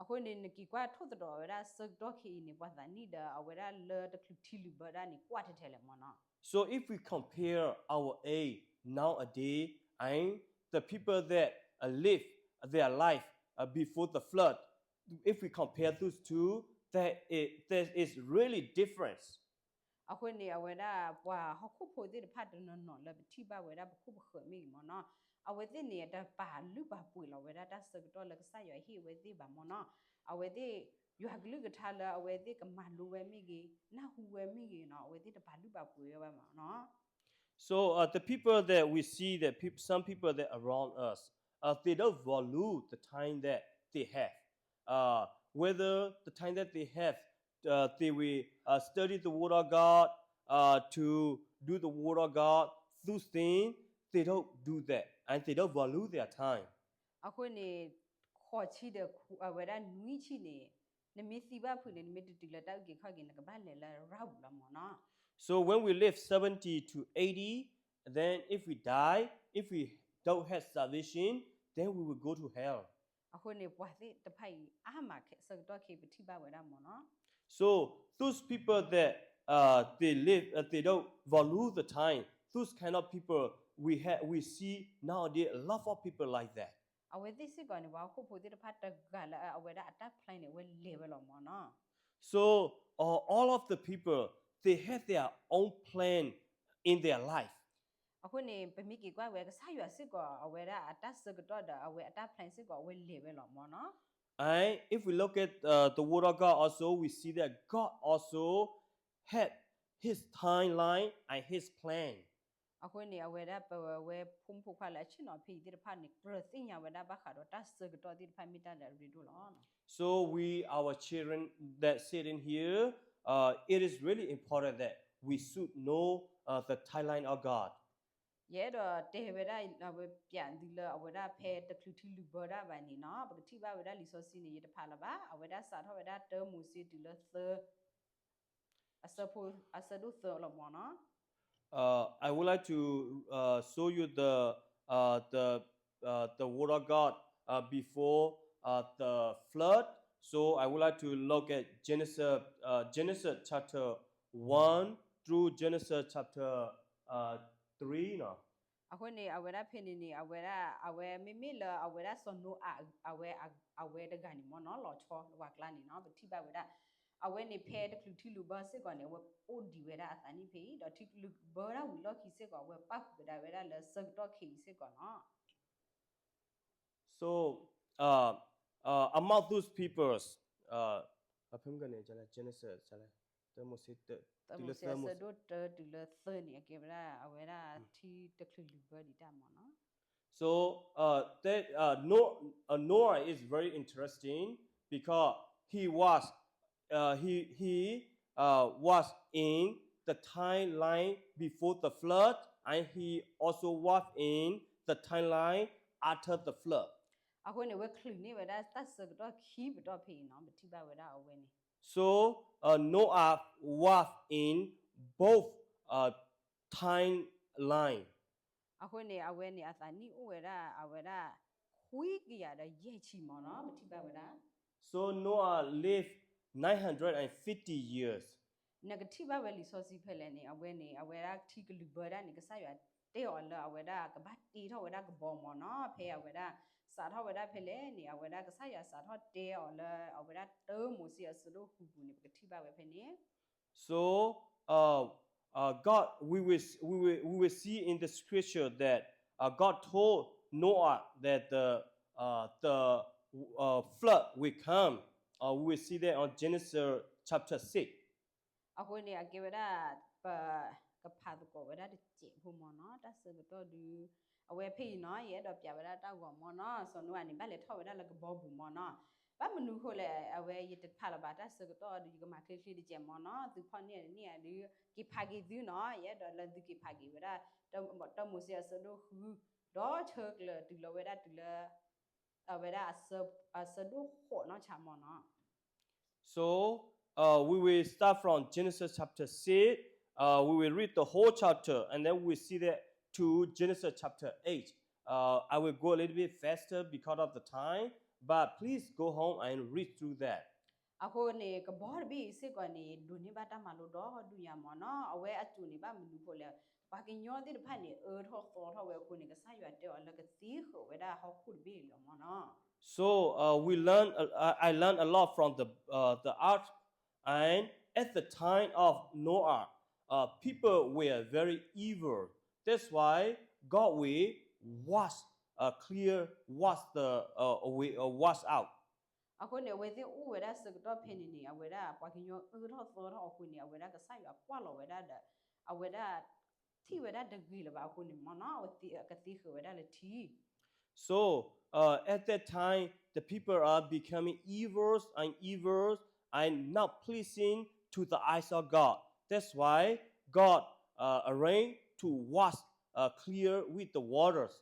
အဃိန့ၣ် နက့ၤကွၢ်ထိၣ်သတြီၤဝဲဒၣ်ဆၢကတီၢ်ခဲအံၤန့ၣ် ပှၤသးနံၣ်ဒီးအဝဲဒၣ်လၢတချုးထံလုာ်ဘၢဒၣ်န့ၣ် ကွၢ်ထဲထဲလဲၣ်မ့ၢ်နီၤ. So if we compare our age nowadays and the people that uh, live their life uh, before the flood, if we compare those two, there is, there is really difference. အဃိန့ၣ် အဝဲဒၣ်ပှၤဟီၣ်ခိၣ်ဖိသ့ၣ်တဖၣ်တနီၤနီၤလၢပထံၣ်ဘၣ်ဝဲဒၣ်ပခိၣ်ပဃၢၤမ့ၢ်ဂ့ၤမ့ၢ်နီၤ အဝဲသ့ၣ်န့ၣ် တပာ်လုၢ်ပာ်ပှ့ၤလီၤဝဲဒၣ်တၢ်ဆၢကတီၢ်လၢကစၢ်ယွၤဟ့ၣ်အဝဲသ့ၣ်ဘၣ်မ့ၢ်နီၤ. အဝဲသ့ၣ် ယွၤကလုၢ်ကထါလၢအဝဲသ့ၣ်ကမၤလိဝဲမ့ၢ်ဂ့ၤ နၢ်ဟူဝဲမ့ၢ်ဂ့ၤနီၤ အဝဲသ့ၣ်တပာ်လုၢ်ပာ်ပှ့ၤဝဲဘၣ်မ့ၢ်နီၤ. So uh, the people that we see, that peop- some people that around us, uh, they don't value the time that they have. Uh, whether the time that they have, uh, they will uh, study the word of God, uh, to do the word of God, those things, they don't do that and they don't value their time. အဃိန့ၣ် ဃိးဆံဒီးအဝဲဒၣ်နွံဆံန့ၣ် နမ့ၢ်သံဘၣ်ဖုးန့ၣ် နမ့ၢ်တတုၤလၢတၢ်အုၣ်က့ၤခီၣ်က့ၤ နကဘၣ်လဲၤလၢရၣ်ပူၤလီၤမ့ၢ်နီၤ. So when we live seventy to eighty, then if we die, if we don't have salvation, then we will go to hell. အဃိန့ၣ် ပှၤသ့ၣ်တဖၣ်အံၤ အါမးဆၢကတီၢ်ခဲအံၤ ပထံၣ်ဘၣ်ဝဲဒၣ်မ့ၢ်နီၤ. So those people that uh, they live, uh, they don't value the time. Those kind of people we have, we see nowadays a lot of people like that. အဝဲသ့ၣ်စ့ၢ်ကီးန့ၣ် ပှၤဟီၣ်ခိၣ်ဖိသ့ၣ်တဖၣ်တဂၤလၢအဝဲဒၣ်အတၢ် plan န့ၣ် အဝဲလဲၤဝဲလီၤမ့ၢ်နီၤ. So uh, all of the people, they have their own plan in their life. အဃိန့ၣ် ပမ့ၢ်က့ၤကွၢ်ဝဲ ကစၢ်ယွၤစ့ၢ်ကီး အဝဲဒၣ်အတၢ်ဆၢကတီၢ်ဒီး အဝဲအတၢ် plan စ့ၢ်ကီး အဝဲလဲၤဝဲလီၤမ့ၢ်နီၤ. And if we look at uh, the word of God also, we see that God also had his timeline and his plan. အဃိန့ၣ် အဝဲဒၣ်ပဝဲဖိမုၣ်ဖိခွါလၢအဆ့ၣ်နီၤဖဲအံၤသ့ၣ်တဖၣ်န့ၣ် ကြၢးသ့ၣ်ညါဝဲဒၣ်ဘၣ်ဃးဒီးတၢ်ဆၢကတီၢ်သ့ၣ်တဖၣ်မ့ၢ်တၢ်လၢအရ့ဒိၣ်လီၤ. So we, our children that sitting here, uh, it is really important that we should know uh, the timeline of God. ယအဲၣ်ဒိးတဲဝဲဒၣ် အဝဲပျးသုလၢ အဝဲဒၣ်ဖဲတချုးထံလုာ်ဘၢဒၣ်ဘၣ်န့ၣ်နီၤ ပကထံၣ်ဘၣ်ဝဲဒၣ်လံာ်စီဆှံန့ၣ် ယတဖးလၢၤဘၣ် အဝဲဒၣ်စးထီၣ်ဝဲဒၣ်တၢမိၤၡ့တုၤလၢသၢ အဆၢဖိ အဆၢဒိၣ်သၢလီၤမ့ၢ်နီၤ. Uh, I would like to uh, show you the uh, the uh, the word of God uh, before uh, the flood. So I would like to look at Genesis, uh, Genesis chapter one through Genesis chapter uh, three เนาะ. အဃိန့ၣ် အဝဲဒၣ်ဖဲန့ၣ်န့ၣ် အဝဲဒၣ် အဝဲမ့မ့ၢ်လၢအဝဲဒၣ်စီၤနိအၤ အဝဲ အဝဲတဂၤန့ၣ်မ့ၢ်နီၤ လီၤဆီလၢပှၤကျါန့ၣ်နီၤ ပထံၣ်ဘၣ်ဝဲဒၣ် အဝဲန့ၣ်ဖဲတချုးထံလုာ်ဘၢစ့ၢ်ကီးန့ၣ် အဝဲအိၣ်ဒံးဝဲဒၣ်အသးနံၣ်ဖဲအံၤ ဒီးထံလုာ်ဘၢဒၣ်ဝံၤလီၢ်ခံစ့ၢ်ကီး အဝဲပၣ်ဃုာ်ဝဲဒၣ်ဝဲဒၣ်လၢဆၢကတီၢ်ခဲအံၤစ့ၢ်ကီးနီၤ. So, uh, uh, among those peoples, uh, ဖဲမုၢ်ကန့ၣ် Genesis လဲ တၢမိၤၡ့ တၢ တုၤလၢသၢမိၤၡ့ အဆၢဒိၣ်တၢတုၤလၢသၢန့ၣ် အကဲဝဲဒၣ် အဝဲဒၣ်ထံတချုးလုာ်ဘၢဒံးတၢ်မ့ၢ်နီၤ. So, uh, that, uh, Noah, uh, Noah is very interesting because he was, uh, he, he, uh, was in the timeline before the flood, and he also was in the timeline after the flood. အဃိန့ၣ် အဝဲချုးန့ၢ်ဝဲဒၣ်တၢ်ဆၢကတီၢ်ခံပတီၢ်ဖဲအံၤနီၤ ပထံၣ်ဘၣ်ဝဲဒၣ်အဝဲန့ၣ် So, uh, Noah was in both, uh, timeline. အဃိန့ၣ် အဝဲန့ၣ် အသးနံၣ်အိၣ်ဝဲဒၣ် အဝဲဒၣ် ခွံကယၤဒီးယဲၢ်ဆံမ့ၢ်နီၤ ပထံၣ်ဘၣ်ဝဲဒၣ် So Noah lived nine hundred and fifty years. နကထံၣ်ဘၣ်ဝဲလံာ်စီဆှံဖဲလဲၣ်န့ၣ် အဝဲန့ၣ် အဝဲဒၣ်ထံကလုာ်ဘၢဒၣ်န့ၣ် ကစၢ်ယွၤတဲအီၤလၢအဝဲဒၣ်ကဘၣ်တ့ထီၣ်ဝဲဒၣ်ကဘီမ့ၢ်နီၤ ဖဲအဝဲဒၣ် စးထီၣ်ဝဲဒၣ်ဖဲလဲၣ်န့ၣ် အဝဲဒၣ်ကစၢ်ယွၤစးထီၣ်တဲအီၤလၢအဝဲဒၣ်တၢမိၤၡ့အဆၢဒိၣ်ဃုပူၤန့ၣ် ပကထံၣ်ဘၣ်ဝဲဖဲန့ၣ် So, uh, uh, God, we will, we will, we will see in the scripture that, uh, God told Noah that the, uh, the uh, flood will come. Uh, we will see that on Genesis chapter six. အဃိန့ၣ် အကဲဝဲဒၣ် ပကဖးသကိးဝဲဒၣ်တစဲးဖိမ့ၢ်နီၤ တၢ်ဆၢကတီၢ်ဒုး အဝဲဖဲအံၤနီၤ ယအဲၣ်ဒိးပျးဝဲဒၣ်တၢ်ဂီၤမ့ၢ်နီၤ စီၤနိအၤန့ၣ် ဘၣ်လဲၤထီၣ်ဝဲဒၣ်လၢကဘီပူၤမ့ၢ်နီၤ ဘၣ်မနုၤဃိလဲၣ် အဝဲယတဖးလၢၤဘၣ်တၢ်ဆၢကတီၢ်ဒုး ယကမၤချ့ချ့တစဲးမ့ၢ်နီၤ သုဖီၣ်န့ၢ်န့ၢ်ဒုး က့ၤဖးက့ၤသုနီၤ ယအဲၣ်ဒိးလၢသုက့ၤဖးက့ၤဝဲဒၣ် တၢမိၤၡ့အဆၢဒိၣ်ဃု ဒီးဆၢကျၢၤတုၤလီၤဝဲဒၣ်တုၤလၢ အဝဲဒၣ် အဆၢဒိၣ်ဃိးနီၢ်ဆါမ့ၢ်နီၤ So, uh, we will start from Genesis chapter six. Uh, we will read the whole chapter and then we will see that to Genesis chapter eight. Uh, I will go a little bit faster because of the time, but please go home and read through that. အဃိန့ၣ် ကဘီတဘ့ၣ်အံၤစ့ၢ်ကီးန့ၣ် ဒိးန့ၢ်ဘၣ်တၢ်မၤလိဒီဒူၣ်ညါမ့ၢ်နီၤ အဝဲအစိၤန့ၣ်ဘၣ်မနုၤဃိလဲၣ် ပှၤကညီသ့ၣ်တဖၣ်န့ၣ် အၢထီၣ်သီထီၣ်ဝဲအဃိန့ၣ် ကစၢ်ယွၤတဲအီၤလၢကသ့ဃုာ်ဝဲဒၣ်ဟီၣ်ခိၣ်တဘ့ၣ်လီၤမ့ၢ်နီၤ So uh, we learn, uh, I learned a lot from the, uh, the ark, and at the time of Noah, uh, people were very evil. That's why God will wash, uh, clear, wash the, uh, away, uh, wash out. အဃိန့ၣ် အဝဲသ့ၣ်အိၣ်ဝဲဒၣ်ဆၢကတီၢ်ဖဲန့ၣ်န့ၣ် အဝဲဒၣ်ပှၤကညီအၢထီၣ်သီထီၣ်အဃိန့ၣ် အဝဲဒၣ်ကစၢ်ယွၤကွၢ်လီၤဝဲဒၣ်ဒီး အဝဲဒၣ် ထံၣ်ဝဲဒၣ်တဂ့ၤလၢၤဘၣ်အဃိန့ၣ်မ့ၢ်နီၤ အဝဲသ့ၣ်ကသ့ဃုာ်ဝဲဒၣ်လၢထံ So, uh, at that time, the people are becoming evil and evil and not pleasing to the eyes of God. That's why God uh, arranged to wash uh, clear with the waters.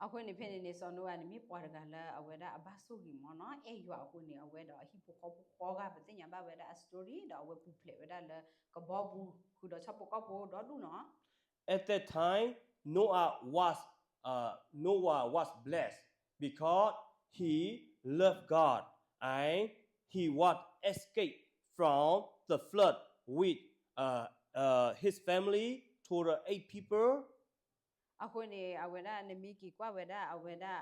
အဃိန့ၣ်ဖဲန့ၣ်န့ၣ် စီၤနိအၤန့ၣ် မ့ၢ်ပှၤတဂၤလၢအဝဲဒၣ်အဘၣ်ဆိၣ်ဂ့ၤမ့ၢ်နီၤ အဲၣ်ယွၤအဃိန့ၣ် အဝဲဒီးအဟံၣ်ဖိဃီဖိကိးဂၤ ပသ့ၣ်ညါဘၣ်ဝဲဒၣ်အ story ဒီးအဝဲပူၤဖျဲးဝဲဒၣ်လၢကဘီပူၤ ဃုာ်ဒီးဆၣ်ဖိကီၢ်ဖိဒီဒူၣ်နီၤ At that time, Noah was, uh, Noah was blessed because he loved God and he was escaped from the flood with uh, uh, his family, total eight people. အဃိန့ၣ် အဝဲဒၣ်နမ့ၢ်က့ၤကွၢ်ဝဲဒၣ် အဝဲဒၣ်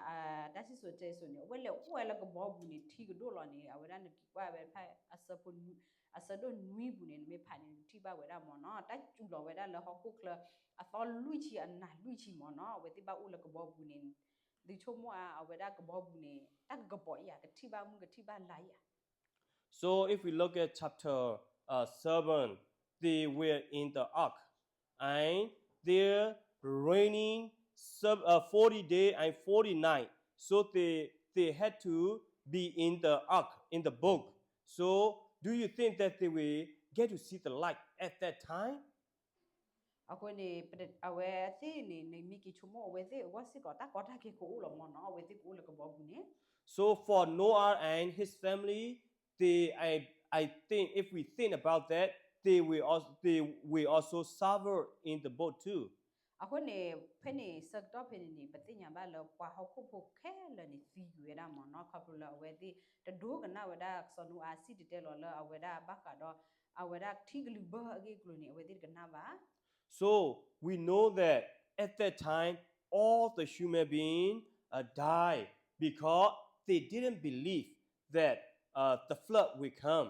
တၢ်စံၣ်စိၤတဲစိၤန့ၣ် အဝဲလဲၤအိၣ်ဝဲလၢကဘီပူၤန့ၣ် ထံကဒိၣ်လီၤန့ၣ် အဝဲဒၣ်နက့ၤကွၢ်ဝဲဖဲ အဆၢဒိၣ်နွံပူၤန့ၣ် နမ့ၢ်ဖးန့ၣ် နထံၣ်ဘၣ်ဝဲဒၣ်မ့ၢ်နီၤ တၢ်စူၤလီၤဝဲဒၣ်လၢဟီၣ်ခိၣ်ချၢ အသီလွံၢ်ဆံအနၤလွံၢ်ဆံမ့ၢ်နီၤ အဝဲသ့ၣ်ဘၣ်အိၣ်လၢကဘီပူၤန့ၣ် သုဆိကမိၣ်အါ အဝဲဒၣ်ကဘီပူၤန့ၣ် တၢ်ကကပီၤယၤ ကထံၣ်ဘၣ်မုၢ်ကထံၣ်ဘၣ်လါယၤ So if we look at chapter uh, seven, they were in the ark and they're raining some, uh, forty day and forty night. So they, they had to be in the ark, in the boat. So do you think that they will get to see the light at that time? အဃိန့ၣ် အဝဲသ့ၣ်န့ၣ် နမ့ၢ်က့ၤဆိကမိၣ် အဝဲသ့ၣ်အဂီၢ်စ့ၢ်ကီး တၢ်ကီတၢ်ခဲကအိၣ်လီၤမ့ၢ်နီၤ အဝဲသ့ၣ်ကအိၣ်လၢကဘီပူၤန့ၣ် So for Noah and his family, they, I, I think if we think about that, they will also, they will also suffer in the boat too. အဃိန့ၣ် ဖဲန့ၣ်ဆၢကတီၢ်ဖဲန့ၣ်န့ၣ် ပသ့ၣ်ညါဘၣ်လၢပှၤဟီၣ်ခိၣ်ဖိခဲလၢာ်န့ၣ်သံကွံာ်ဝဲဒၣ်မ့ၢ်နီၤ, ခီဖျိလၢအဝဲသ့ၣ်တဒိကနၣ်ဝဲဒၣ်စီၤနိအၤစံၣ်တဲၤတဲလီၤလၢအဝဲဒၣ်ဘၣ်ဃးဒီး အဝဲဒၣ်ထံကလုာ်ဘၢအဂ့ၢ်အကျိၤန့ၣ် အဝဲသ့ၣ်တကနၣ်ဘၣ်. So we know that at that time, all the human being uh, died because they didn't believe that uh, the flood will come.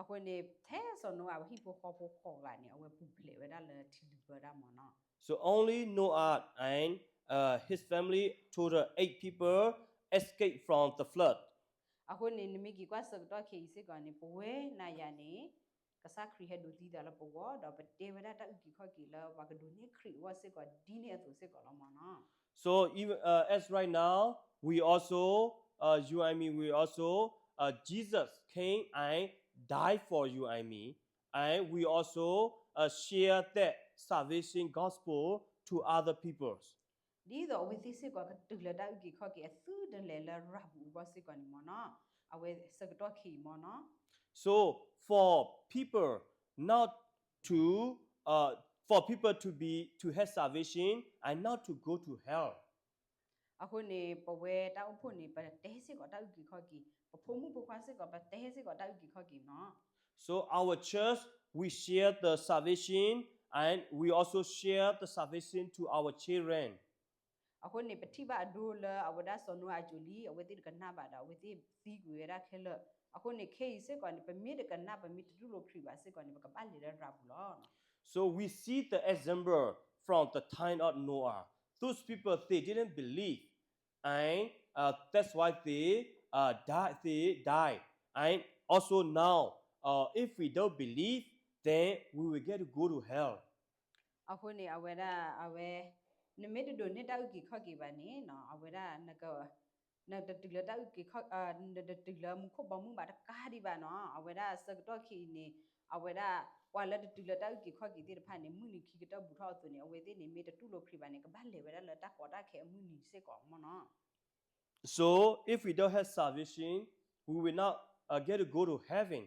အဃိန့ၣ် ထဲစီၤနိအၤအဟံၣ်ဖိဃီဖိဃိးဂၤန့ၣ် အဝဲပူၤဖျဲးဝဲဒၣ်လၢထံလုာ်ဘၢဒၣ်မ့ၢ်နီၤ. So only Noah and uh, his family, total eight people, escaped from the flood. အဃိန့ၣ် နမ့ၢ်က့ၤကွၢ်ဆၢကတီၢ်ခဲအံၤစ့ၢ်ကီးန့ၣ် ပဝဲနၤယၤန့ၣ် ကစၢ်ခရံာ်ဟဲဒိးသံသးလၢပဂီၢ် ဒီးပတဲဝဲဒၣ်တၢ်အုၣ်က့ၤခီၣ်က့ၤလၢပှၤကဒိးန့ၢ်ခရံာ်အဂီၢ်စ့ၢ်ကီး ဒ်န့ၣ်အသိးစ့ၢ်ကီးလီၤမ့ၢ်နီၤ. So even uh, as right now, we also, uh, you and me, we also, uh, Jesus came and died for you and me. And we also uh, share that salvation gospel to other peoples. ဒ်သိးအဝဲသ့ၣ်စ့ၢ်ကီးကတုၤလၢတၢ်အုၣ်က့ၤခီၣ်က့ၤအသုတလဲၤလၢရၤပူၤအဂီၢ်စ့ၢ်ကီးန့ၣ်မ့ၢ်နီၤ, အဝဲဆၢကတီၢ်ခဲအံၤမ့ၢ်နီၤ. So for people not to, uh, for people to be, to have salvation and not to go to hell. အဃိန့ၣ် ပဝဲတၢ်အိၣ်ဖှိၣ်န့ၣ် ပတဲစ့ၢ်ကီးတၢ်အုၣ်က့ၤခီၣ်က့ၤ, ပဖိမုၣ်ဖိခွါစ့ၢ်ကီး ပတဲစ့ၢ်ကီးတၢ်အုၣ်က့ၤခီၣ်က့ၤမ့ၢ်နီၤ. So our church, we share the salvation and we also share the salvation to our children. အဃိန့ၣ် ပထံၣ်ဘၣ်အဒိလၢအဝဲဒၣ်စီၤနိအၤအစိၤလံ အဝဲသ့ၣ်တကနၣ်ဘၣ်ဒီး အဝဲသ့ၣ်သံကွံာ်ဝဲဒၣ်ခဲလၢာ်. အဃိန့ၣ် ခဲအံၤစ့ၢ်ကီးန့ၣ် ပမ့ၢ်တကနၣ် ပမ့ၢ်တတူၢ်လိာ်ခရံာ်ဘၣ်စ့ၢ်ကီးန့ၣ် ပကဘၣ်လဲၤလၢရၤပူၤလီၤ. So we see the example from the time of Noah. Those people, they didn't believe. And uh, that's why they uh, die, they die. And also now, uh, if we don't believe, then we will get to go to hell. အဃိန့ၣ် အဝဲဒၣ် အဝဲ နမ့ၢ်တဒိးန့ၢ်တၢ်အုၣ်က့ၤခီၣ်က့ၤဘၣ်န့ၣ် အဝဲဒၣ် နတတုၤလၢတၢ်အုၣ်က့ၤခီၣ်, နတတုၤလၢမူခိၣ်ဘီမုၢ်ဘၣ်တကးဒံးဘၣ်နီၤ. အဝဲဒၣ်ဆၢကတီၢ်ခဲအံၤန့ၣ် အဝဲဒၣ် ပှၤလၢတတုၤလၢတၢ်အုၣ်က့ၤခီၣ်က့ၤသ့ၣ်တဖၣ်န့ၣ် မုၢ်နံၤခံကတၢၢ်ဘူးထီၣ်အသိးန့ၣ် အဝဲသ့ၣ်န့ၣ် မ့ၢ်တတူၢ်လိာ်ခရံာ်ဘၣ်န့ၣ် ကဘၣ်လဲၤဝဲဒၣ်လၢတၢ်ကီတၢ်ခဲအမုၢ်နံၤစ့ၢ်ကီးမ့ၢ်နီၤ. So if we don't have salvation, we will not uh, get to go to heaven.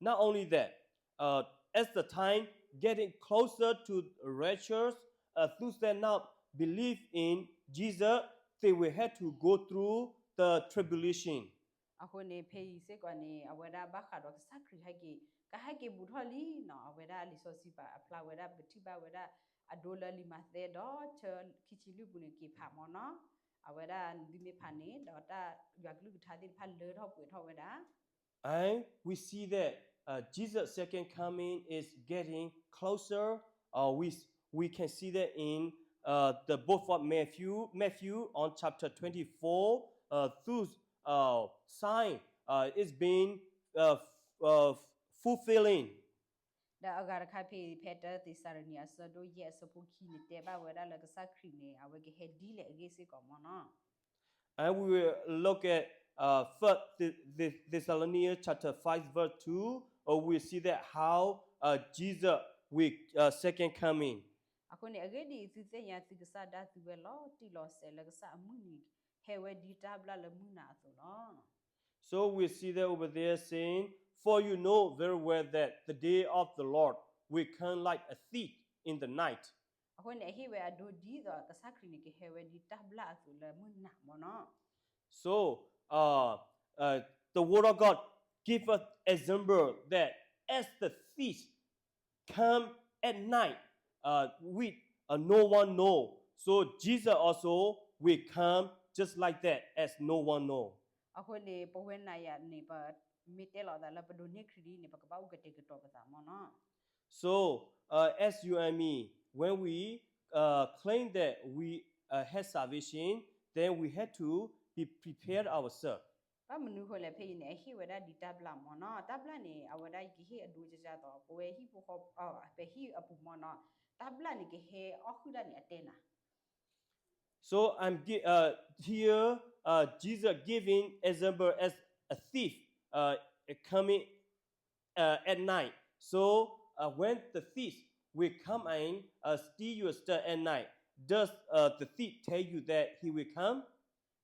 Not only that, uh, as the time getting closer to rapture, uh, those that not believe in Jesus, they will have to go through the tribulation. အဃိန့ၣ် ဖဲအံၤစ့ၢ်ကီးန့ၣ် အဝဲဒၣ်ဘၣ်ဃးဒီးကစၢ်ခရံာ်ဟဲက့ၤ ကဟဲက့ၤဘူးထီၣ်လံနီၤ. အဝဲဒၣ်လံာ်စီဆှံပာ်အဖျါဝဲဒၣ် ပထံၣ်ဘၣ်ဝဲဒၣ်အဒိလၢလံာ်မးသဲဒီးဆၢခံဆံလွံၢ်ပူၤန့ၣ် က့ၤဖးမ့ၢ်နီၤ. အဝဲဒၣ်ဒုးမ့ၢ်ဖးန့ၣ် ဒီးတၢ်ယွၤကလုၢ်ကထါသ့ၣ်တဖၣ်လၢထီၣ်ပှဲၤထီၣ်ဝဲဒၣ် And we see that uh, Jesus' second coming is getting closer. Uh, we, we can see that in uh, the book of Matthew, Matthew on chapter twenty-four, uh, those uh, sign uh, is being uh, uh, fulfilling. ဒီးအဂၤတခါဖဲအံၤ ဖဲတၢသ့းစၤလနံ အဆၢဒိၣ်ယဲၢ်အဆၢဖိခံန့ၣ် တဲဘၣ်ဝဲဒၣ်လၢကစၢ်ခရံာ်န့ၣ် အဝဲကဟဲဒ်လဲၣ်အဂ့ၢ်စ့ၢ်ကီးမ့ၢ်နီၤ. And we will look at uh, First Thessalonians chapter five verse two. Uh, we see that how uh, Jesus will uh, second coming. အဃိန့ၣ် အဂ့ၢ်ဒ်အံၤ သုသ့ၣ်ညါသုကစၢ်ဒၣ်သုဝဲလီၤတံၢ်လီၤဆဲးလၢကစၢ်အမုၢ်နံၤ ဟဲဝဲဒ်တၢ်ဘျၣ်လၢမုၢ်နၤအသိးလီၤ. So we see that over there saying, for you know very well that the day of the Lord will come like a thief in the night. အဃိန့ၣ် အဟ့ၣ်ဝဲအဒိဒ်သိးကစၢ်ခရံာ်န့ၣ် ကဟဲဝဲဒ်တၢ်ဘျၣ်အသိးလၢမုၢ်နၤမ့ၢ်နီၤ. So uh, uh, the word of God give us example that as the thief come at night uh, with uh, no one know. So Jesus also will come just like that as no one know. အဃိန့ၣ် ပဝဲနၤယၤန့ၣ် ပမ့ၢ်တဲလီၤသးလၢပဒိးန့ၢ်ခရံာ်ဒ်အံၤန့ၣ် ပကဘၣ်အိၣ်ကတဲာ်ကတီၤပသးမ့ၢ်နီၤ. So uh, as you and me, when we uh, claim that we uh, have salvation, then we have to be prepared ourselves. ဘၣ်မနုၤဃိလဲၣ် ဖဲအံၤန့ၣ် အဟ့ၣ်ဝဲဒၣ်ဒ်တၢ်ဘျၣ်မ့ၢ်နီၤ. တၢ်ဘျၣ်န့ၣ် အဝဲဒၣ်ယကဟ့ၣ်အဒိကကသိး ပဝဲဟံၣ်ဖိဃီ ပဟံၣ်အပူၤမ့ၢ်နီၤ. တၢ်ဘျၣ်န့ၣ် ကဟဲအီၣ်ဃုာ်တၢ်န့ၣ် အတဲနၤ. So I'm gi- uh, here uh, Jesus giving example as a thief uh, coming uh, at night. So uh, when the thief will come and uh, steal your stuff at night, does uh, the thief tell you that he will come?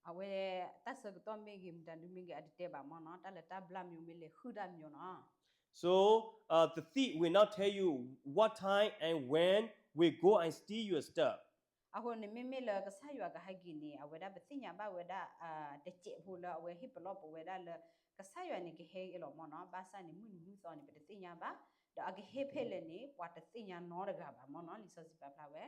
အဝဲတၢ်ဆၢကတီၢ်မ့ၢ်ဂ့ၤ မတၤဒုမ့ၢ်ဂ့ၤ အတတဲဘၣ်မ့ၢ်နီၤ. တၢ်လၢတၢ်ဘျၣ်မ့ၢ်မ့ၢ်လဲၤဃုာ်တၢ်မ့ၢ်နီၤ. So uh, the thief will not tell you what time and when will go and steal your stuff. အဃိန့ၣ် မ့မ့ၢ်လၢကစၢ်ယွၤကဟဲက့ၤန့ၣ် အဝဲဒၣ်ပသ့ၣ်ညါဘၣ်ဝဲဒၣ် တစဲးဖိလၢအဝဲဟ့ၣ်ပလီၢ်ပဝဲဒၣ်လၢ ကစၢ်ယွၤန့ၣ်ကဟဲအလီၤမ့ၢ်နီၤ, ဘၣ်ဆၣ်န့ၣ် မုၢ်နံၤမုၢ်သီန့ၣ် ပတသ့ၣ်ညါဘၣ်, ဒီးအကဟဲဖဲလဲၣ်န့ၣ် ပှၤတသ့ၣ်ညါနီတဂၤဘၣ်မ့ၢ်နီၤ, လံာ်စီဆှံပာ်ဖျါဝဲ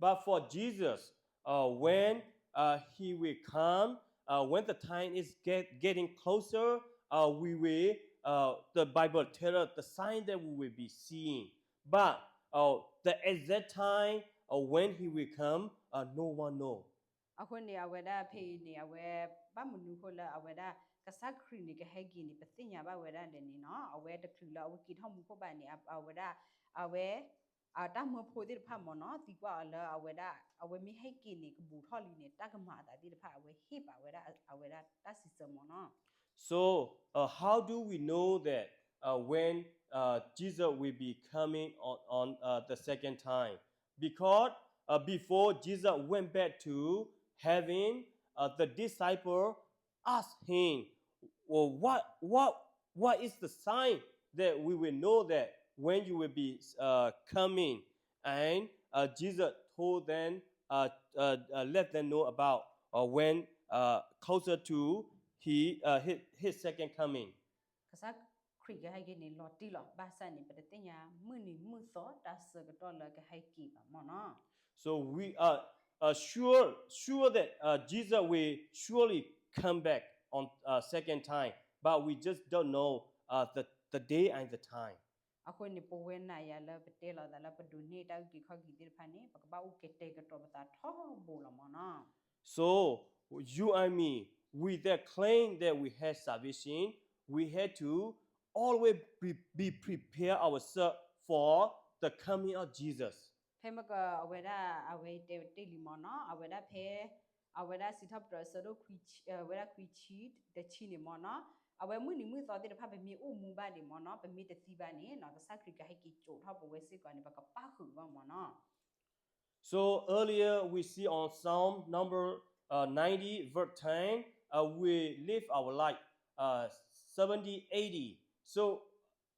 But for Jesus, uh, when uh, he will come, uh, when the time is get, getting closer, uh, we will, uh, the Bible tells us the sign that we will be seeing. But uh, the exact time uh, when he will come, uh, no one know. အဃိန့ၣ် အဝဲဒၣ်ဖဲအံၤန့ၣ် အဝဲ ဘၣ်မနုၤအဃိလၢအဝဲဒၣ် ကစၢ်ခရံာ်န့ၣ်ကဟဲက့ၤန့ၣ် ပသ့ၣ်ညါဘၣ်ဝဲဒၣ်လဲၣ်န့ၣ်နီၤ, အဝဲတချုးလၢအဝဲက့ၤထီၣ်မူခိၣ်ဘၣ်န့ၣ် အဝဲဒၣ် အဝဲ တၢ်မၢဖိသ့ၣ်တဖၣ်မ့ၢ်နီၤ သံကွၢ်အီၤလၢအဝဲဒၣ် အဝဲမ့ၢ်ဟဲက့ၤန့ၣ် ကဘူးထီၣ်လံန့ၣ် တၢ်ကမၤအသးသ့ၣ်တဖၣ် အဝဲဟ့ၣ်ပာ်ဝဲဒၣ် အဝဲဒၣ်တၢ်စံးဆၢမ့ၢ်နီၤ. So, uh, how do we know that uh, when uh, Jesus will be coming on, on uh, the second time? Because uh, before Jesus went back to heaven, uh, the disciple asked him, well, what, what, what is the sign that we will know that when you will be uh, coming? And uh, Jesus told them, uh, uh, uh, let them know about uh, when uh, closer to he, uh, his, his second coming. ကစၢ်ခရံာ်ကဟဲက့ၤန့ၣ် လီၤတံၢ်လီၤ, ဘၣ်ဆၣ်န့ၣ် ပတသ့ၣ်ညါမုၢ်နံၤမုၢ်သီတၢ်ဆၢကတီၢ်လၢကဟဲက့ၤဘၣ်မ့ၢ်နီၤ. So we are uh, sure, sure that uh, Jesus will surely come back on uh, second time, but we just don't know uh, the, the day and the time. အဃိန့ၣ် ပဝဲနၤယၤလၢပတဲလီၤသးလၢပဒိးန့ၢ်တၢ်အုၣ်က့ၤခီၣ်က့ၤသ့ၣ်တဖၣ်န့ၣ် ပကဘၣ်အိၣ်ကတဲာ်ကတီၤပသးထီဘိလီၤမ့ၢ်နီၤ. So you and me, we that claim that we have salvation, we have to always be, be prepare ourselves for the coming of Jesus. ဖဲမ့ၢ်ကီးအဝဲဒၣ်အဝဲတဲတ့ၢ်လံမ့ၢ်နီၤ, အဝဲဒၣ်ဖဲ အဝဲဒၣ်စံးထီၣ်ပတြၢၤအဆၢဒိၣ်ခွံ ဝဲဒၣ်ခွံဆံတဆံန့ၣ်မ့ၢ်နီၤ, အဝဲမုၢ်နံၤမုၢ်သီသ့ၣ်တဖၣ်ပမ့ၢ်အိၣ်မူဘၣ်ဒံးမ့ၢ်နီၤ, ပမ့ၢ်တသံဘၣ်န့ၣ်နီၤ ကစၢ်ခရံာ်ကဟဲက့ၤစိာ်ထီၣ်ပဝဲစ့ၢ်ကီးန့ၣ် ပကပၣ်ဃုာ်ဘၣ်မ့ၢ်နီၤ. So earlier we see on Psalm number uh, ninety, verse ten, uh, we live our life uh, seventy, eighty. So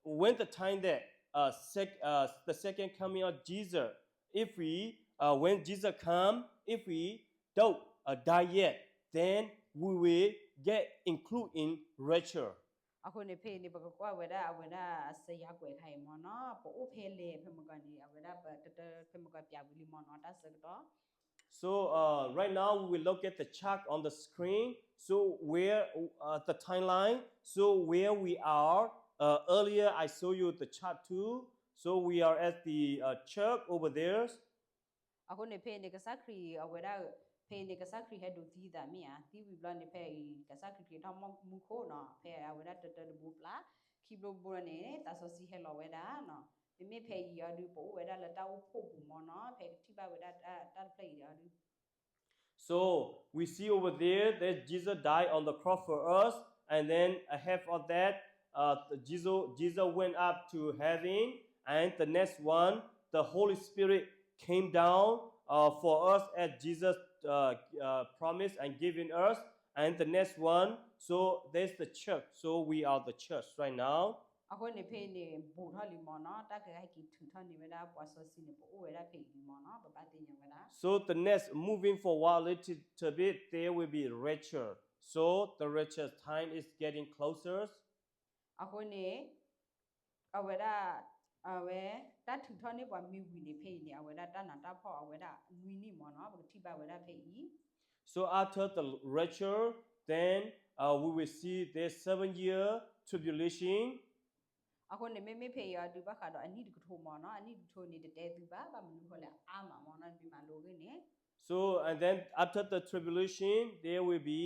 when the time that uh, sec, uh, the second coming of Jesus, if we, uh, when Jesus come, if we don't uh, die yet, then we will get included in rapture. အဃိန့ၣ် ဖဲအံၤန့ၣ် ပကကွၢ်ဝဲဒၣ်အဝဲဒၣ်အစၢၤယၤကွဲးခါအံၤမ့ၢ်နီၤ, ပအိၣ်ဖဲလဲၣ်ဖဲမ့ၢ်ကီးန့ၣ် အဝဲဒၣ်ပတတၢ်ဖဲမ့ၢ်ကီးပျးဝံၤလံမ့ၢ်နီၤ တၢ်ဆၢကတီၢ်. So uh, right now we will look at the chart on the screen. So where uh, the timeline. So where we are. Uh, earlier I show you the chart too. So we are at the uh, church over there. အဃိန့ၣ် ဖဲအံၤန့ၣ် ကစၢ်ခရံာ်အဝဲဒၣ် ဖဲအံၤန့ၣ် ကစၢ်ခရံာ်ဟဲဒိးသံသးမ့ၢ်ဧါ, သံဝံၤဘျီန့ၣ် ဖဲအံၤ ကစၢ်ခရံာ်က့ၤထီၣ်မူခိၣ်နီၤ, ဖဲအဝဲဒၣ်တတၢတဘိပျၢ်, ခံဘျီဘိန့ၣ် သးစီဆှံဟဲလီၤဝဲဒၣ်နီၤ. မ့မ့ၢ်ဖဲအံၤအီၤဒုး ပအိၣ်ဝဲဒၣ်လၢတၢ်အိၣ်ဖှိၣ်ပူၤမ့ၢ်နီၤ, ဖဲကထံၣ်ဘၣ်ဝဲဒၣ်တၢ်တဖျၢၣ်အံၤဒီးအီၤဒုး So we see over there that Jesus died on the cross for us, and then ahead of that, uh, Jesus, Jesus went up to heaven, and the next one, the Holy Spirit came down uh, for us as Jesus uh, uh, promised and given us, and the next one, so there's the church, so we are the church right now. အဃိန့ၣ် ဖဲအံၤန့ၣ် ဘူးထီၣ်လံမ့ၢ်နီၤ, တၢ်ကဟဲက့ၤထုးထီၣ်န့ၢ်ဝဲဒᣣ်ပှၤစီဆှံန့ၣ် ပအိၣ်ဝဲဒၣ်ဖဲအံၤလံမ့ၢ်နီၤ, ပဘၣ်သ့ၣ်ညါဝဲဒၣ်. So the next, moving forward a little bit, there will be rapture. So the rapture time is getting closer. အဃိန့ၣ် အဝဲဒၣ် အဝဲ တၢ်ထုးထီၣ်န့ၢ်ပှၤမ့ၢ်ဝံၤန့ၣ် ဖဲအံၤန့ၣ် အဝဲဒၣ်တၢ်နးတၢ်ဖှီၣ်အဝဲဒၣ်နွံနံၣ်မ့ၢ်နီၤ, ပကထံၣ်ဘၣ်ဝဲဒၣ်ဖဲအံၤ. So after the rapture, then uh, we will see the seven year tribulation. အဃိန့ၣ် မ့မ့ၢ်ဖဲအံၤအီၤဒုး ဘၣ်ဃးဒီးအနံၣ်တကထိမ့ၢ်နီၤ, အနံၣ်တကထိန့ၣ် တတဲသုဘၣ်, ဘၣ်မနုၤဃိလဲၣ် အါမးမ့ၢ်နီၤ, မ့ၢ်မၤလိဂ့ၢ်န့ၣ်. So and then after the tribulation, there will be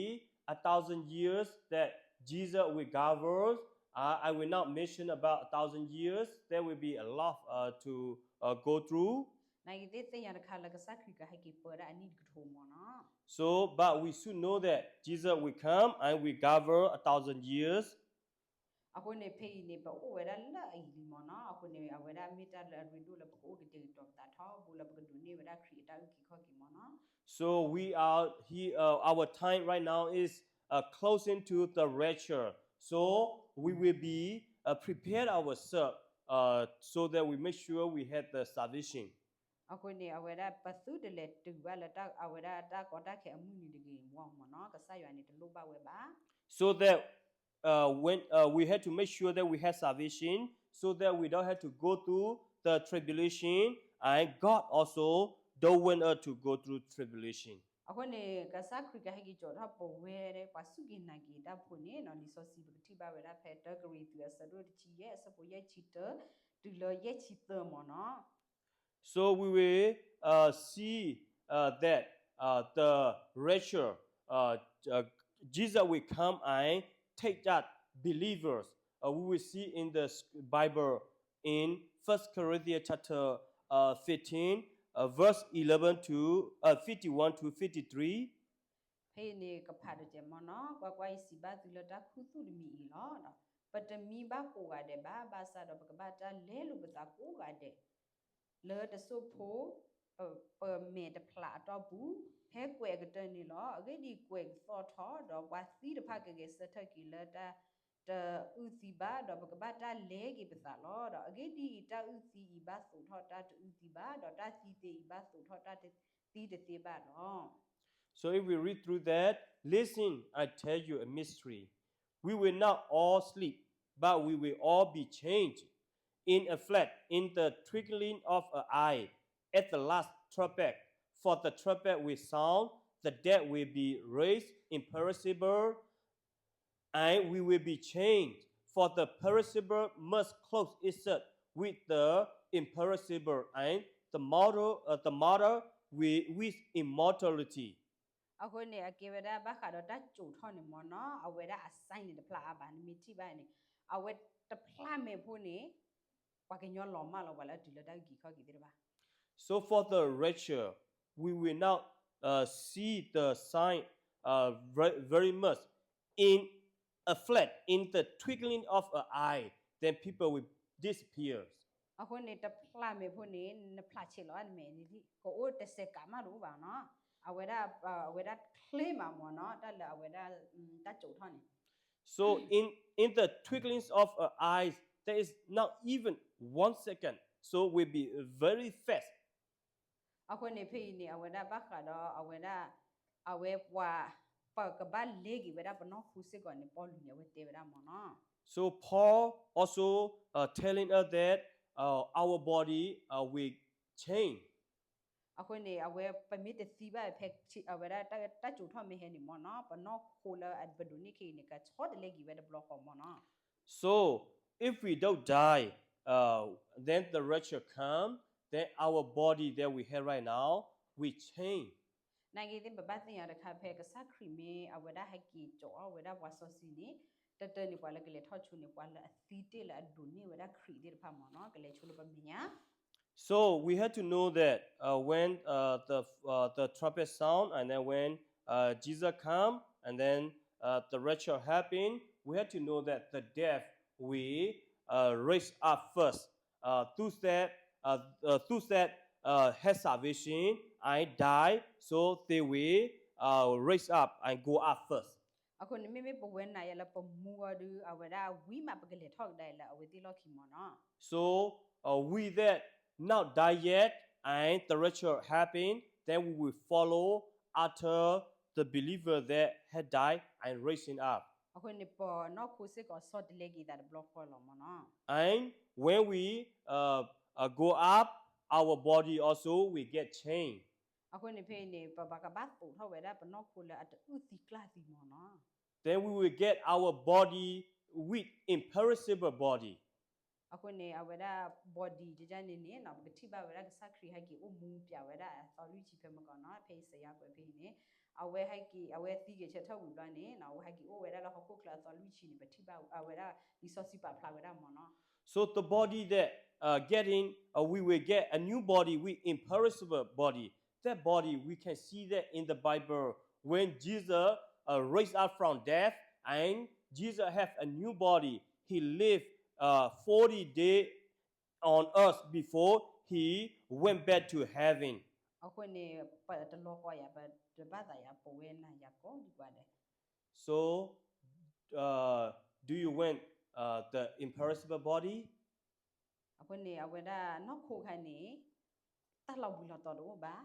a thousand years that Jesus will govern. Uh, I will not mention about a thousand years. There will be a lot uh, to uh, go through. နာ်က့သ့ၣ်ညါတခါလၢကစၢ်ခရံာ်ကဟဲက့ၤပၢဒၣ်အနံၣ်တကထိမ့ၢ်နီၤ. So, but we should know that Jesus will come and will govern a thousand years. အဃိန့ၣ် ဖဲအံၤန့ၣ် ပအိၣ်ဝဲဒၣ်လၢအံၤလံမ့ၢ်နီၤ, အဃိန့ၣ် အဝဲဒၣ်မ့ၢ်တၢ်လၢအရ့ဒိၣ်လၢပကအိၣ်ကတဲာ်ကတီၤပသးထီဘိလၢပကဒိးန့ၢ်ဝဲဒၣ်ခရံာ်အတၢ်အုၣ်က့ၤခီၣ်က့ၤမ့ၢ်နီၤ. So we are here, uh, our time right now is uh, closing to the rapture. So we will be uh, prepared ourselves uh, so that we make sure we have the salvation. အဃိန့ၣ် အဝဲဒၣ်ပသုတလဲၤတုၤဘၣ်လၢအဝဲဒၣ်တၢ်ကီတၢ်ခဲအမုၢ်နံၤတဂ့ၤအဂီၢ်မ့ၢ်နီၤ, ကစၢ်ယွၤန့ၣ်တလိၣ်ဘၣ်ဝဲဘၣ်. So that uh, when uh, we had to make sure that we have salvation, so that we don't have to go through the tribulation, and God also don't want us to go through tribulation. အဃိန့ၣ် ကစၢ်ခရံာ်ကဟဲက့ၤစိာ်ထီၣ်ပဝဲပှၤစူၢ်က့ၤနာ်က့ၤတၢ်ဖိန့ၣ်နီၤ, လံာ်စီဆှံပကထံၣ်ဘၣ်ဝဲဒၣ်ဖဲတၢကရံၣ်သူးအဆၢဒိၣ်တဆံယဲၢ် အဆၢဖိယဲၢ်ဆံတၢ တုၤလၢယဲၢ်ဆံသၢမ့ၢ်နီၤ. So we will uh, see uh, that uh, the rapture, uh, uh, Jesus will come and take that believers. Uh, we will see in the Bible in First Corinthians chapter uh, fifteen, uh, verse eleven to uh, fifty-one to fifty-three. ဖဲအံၤန့ၣ်ကဖးတစဲးမ့ၢ်နီၤ, ကွၢ်ကွၢ် ယစံးဘၣ်သုလၢတၢ်ခူသူၣ်တမံၤအံၤလီၤ. ပတမံဘၣ်ကိးဂၤဒဲးဘၣ်, ဘၣ်ဆၣ်ဒီးပကဘၣ်တၢ်လဲလိာ်ပသးကိးဂၤဒဲး လၢတစိၢ်ဖိ ပမဲာ်တဖျးအတီၢ်ပူၤ ဖဲကွဲးအကတၢၢ်န့ၣ်လီၤ. အဂ့ၢ်ဒ်အံၤ, ကွဲးကသီၣ်ထီၣ်, ဒီးပှၤသံတဖၣ်ကဂဲၤဆၢထၢၣ်က့ၤလၢတၢ် တအုၣ်သံဘၣ်, ဒီးပကဘၣ်တၢ်လဲက့ၤပသးလီၤ. ဒီးအဂ့ၢ်ဒ်အံၤ, တၢ်အုၣ်သံအံၤဘၣ်သိးထီၣ်တၢ်တအုၣ်သံဘၣ်, ဒီးတၢ်သံသ့အံၤဘၣ်သိးထီၣ်တၢ်တသံတသ့ဘၣ်လီၤ. So if we read through that, listen, I tell you a mystery. We will not all sleep, but we will all be changed in a flash, in the twinkling of an eye, at the last trumpet. For the trumpet will sound, the dead will be raised imperishable, and we will be changed. For the perishable must clothe itself with the imperishable, and the mortal, uh, the mortal with, with immortality. အဃိန့ၣ် အကဲဝဲဒၣ်ဘၣ်ဃးဒီးတၢ်စိာ်ထီၣ်န့ၣ်မ့ၢ်နီၤ, အဝဲဒၣ်အ sign န့ၣ်တဖျါအါဘၣ်, နမ့ၢ်ထံၣ်ဘၣ်န့ၣ် အဝဲတဖျါမဲာ်ဖိန့ၣ် ပှၤကညီလီၤမၢ်လီၤပှၤလၢအတုၤလၢတၢ်အုၣ်က့ၤခီၣ်က့ၤသ့ၣ်တဖၣ်. So for the rapture, we will not uh, see the sign uh, very, very much in a flash, in the twinkling of an eye, then people will disappear. အဃိန့ၣ် တဖျါမဲာ်ဖိန့ၣ် နဖျါဆံးလီၤနမဲာ်န့ၣ် ကအိၣ်တစဲးကးမးတအိၣ်ဘၣ်နီၤ, အဝဲဒၣ် အဝဲဒၣ် clear မးမ့ၢ်နီၤ, တၢ်လၢအဝဲဒၣ် တၢ်စိာ်ထီၣ်န့ၣ် So in, in the twinklings of an eyes, there is not even one second. So will be very fast. အဃိန့ၣ် ဖဲအံၤန့ၣ် အဝဲဒၣ်ဘၣ်ဃးဒီး အဝဲဒၣ် အဝဲပှၤ ပကဘၣ်လဲက့ၤဝဲဒၣ်ပနီၢ်ခိစ့ၢ်ကီးန့ၣ် ပီလူးန့ၣ် အဝဲတဲဝဲဒၣ်မ့ၢ်နီၤ. So Paul also uh, telling us that uh, our body uh, will change. အဃိန့ၣ် အဝဲပမ့ၢ်တသံဘၣ်ဖဲ အဝဲဒၣ်တၢ်စိာ်ထီၣ်မ့ၢ်ဟဲန့ၣ်မ့ၢ်နီၤ, ပနီၢ်ခိလၢအပဒိးန့ၢ်ခဲအံၤန့ၣ် ကဆီတလဲက့ၤဝဲတဘျီဃီမ့ၢ်နီၤ. So if we don't die, uh, then the rapture come, then our body that we have right now will change. နာ်က့သ့ၣ် ပဘၣ်သ့ၣ်ညါတခါ ဖဲကစၢ်ခရံာ်မ့ၢ်အဝဲဒၣ်ဟဲက့ၤစိာ်အီၣ်ဝဲဒၣ်ပှၤစီဆှံန့ၣ် တၢ်တၢ်န့ၣ် ပှၤလၢကလဲၤထီၣ်ဆိန့ၣ် ပှၤလၢအသံတ့ၢ်လၢအဒိးန့ၢ်ဝဲဒၣ်ခရံာ်သ့ၣ်တဖၣ်မ့ၢ်နီၤ ကလဲၤဆိလၢပမဲာ်ညါ. So we have to know that uh, when uh, the, uh, the trumpet sound and then when uh, Jesus come and then uh, the rapture happen, we have to know that the death will uh, raise up first. Uh, those that uh, uh, those that uh, have salvation and die, so they will uh, raise up and go up first. အဃိန့ၣ် မ့မ့ၢ်ပဝဲနၤယၤလၢပမူအီၤဒီး အဝဲဒၣ်ဝံမးပကလဲၤထီၣ်ကဒါအံၤလၢအဝဲသ့ၣ်လီၢ်ခံမ့ၢ်နီၤ. So uh, we that not die yet and the rapture happen, then we will follow after the believer that had died and raising up. အဃိန့ၣ် ပနီၢ်ခိစ့ၢ်ကီးဆီတလဲက့ၤသးတဘျီဃီလီၤမ့ၢ်နီၤ. And when we uh, uh, go up, our body also will get changed. အဃိန့ၣ်ဖဲအံၤန့ၣ် ပဘၣ်ကဘၣ်သိးထီၣ်ဝဲဒၣ်ပနီၢ်ခိလၢအတအုၣ်သံကျၢ်သံမ့ၢ်နီၤ. Then we will get our body with imperishable body. အဃိန့ၣ် အဝဲဒၣ် body ဒ်န့ၣ်န့ၣ် ပကထံၣ်ဘၣ်ဝဲဒၣ်ကစၢ်ခရံာ်ဟဲက့ၤအိၣ်မူပၠးဝဲဒၣ်အသီလွံၢ်ဆံဖဲမုၢ်ကီၢ်နီၤ ဖဲအံၤစယါကွဲးဖဲအံၤန့ၣ် အဝဲဟဲက့ၤ အဝဲသံက့ၤဆၢထၢၣ်ဝံၤဘျီန့ၣ် အဝဲဟဲက့ၤအိၣ်ဝဲဒၣ်လၢဟီၣ်ခိၣ်ချၢအသီလွံၢ်ဆံန့ၣ် ပထံၣ်ဘၣ်ဝဲဒၣ်လံာ်စီဆှံပာ်ဖျါဝဲဒၣ်မ့ၢ်နီၤ. So the body that uh, getting, uh, we will get a new body with imperishable body. That body, we can see that in the Bible. When Jesus uh, raised up from death and Jesus have a new body, he lived uh, forty days on earth before he went back to heaven. အဃိန့ၣ် ပတလီၤကီယၤ ပတဘၣ်သးယၤ ပဝဲနၤယၤကိးဒံးကွၢ်ဒဲး. So uh, do you want uh, the imperishable body? အဃိန့ၣ် အဝဲဒၣ်နီၢ်ခိခါန့ၣ် တၢ်လီၤဘှံးလီၤတီၤတအိၣ်ဘၣ်.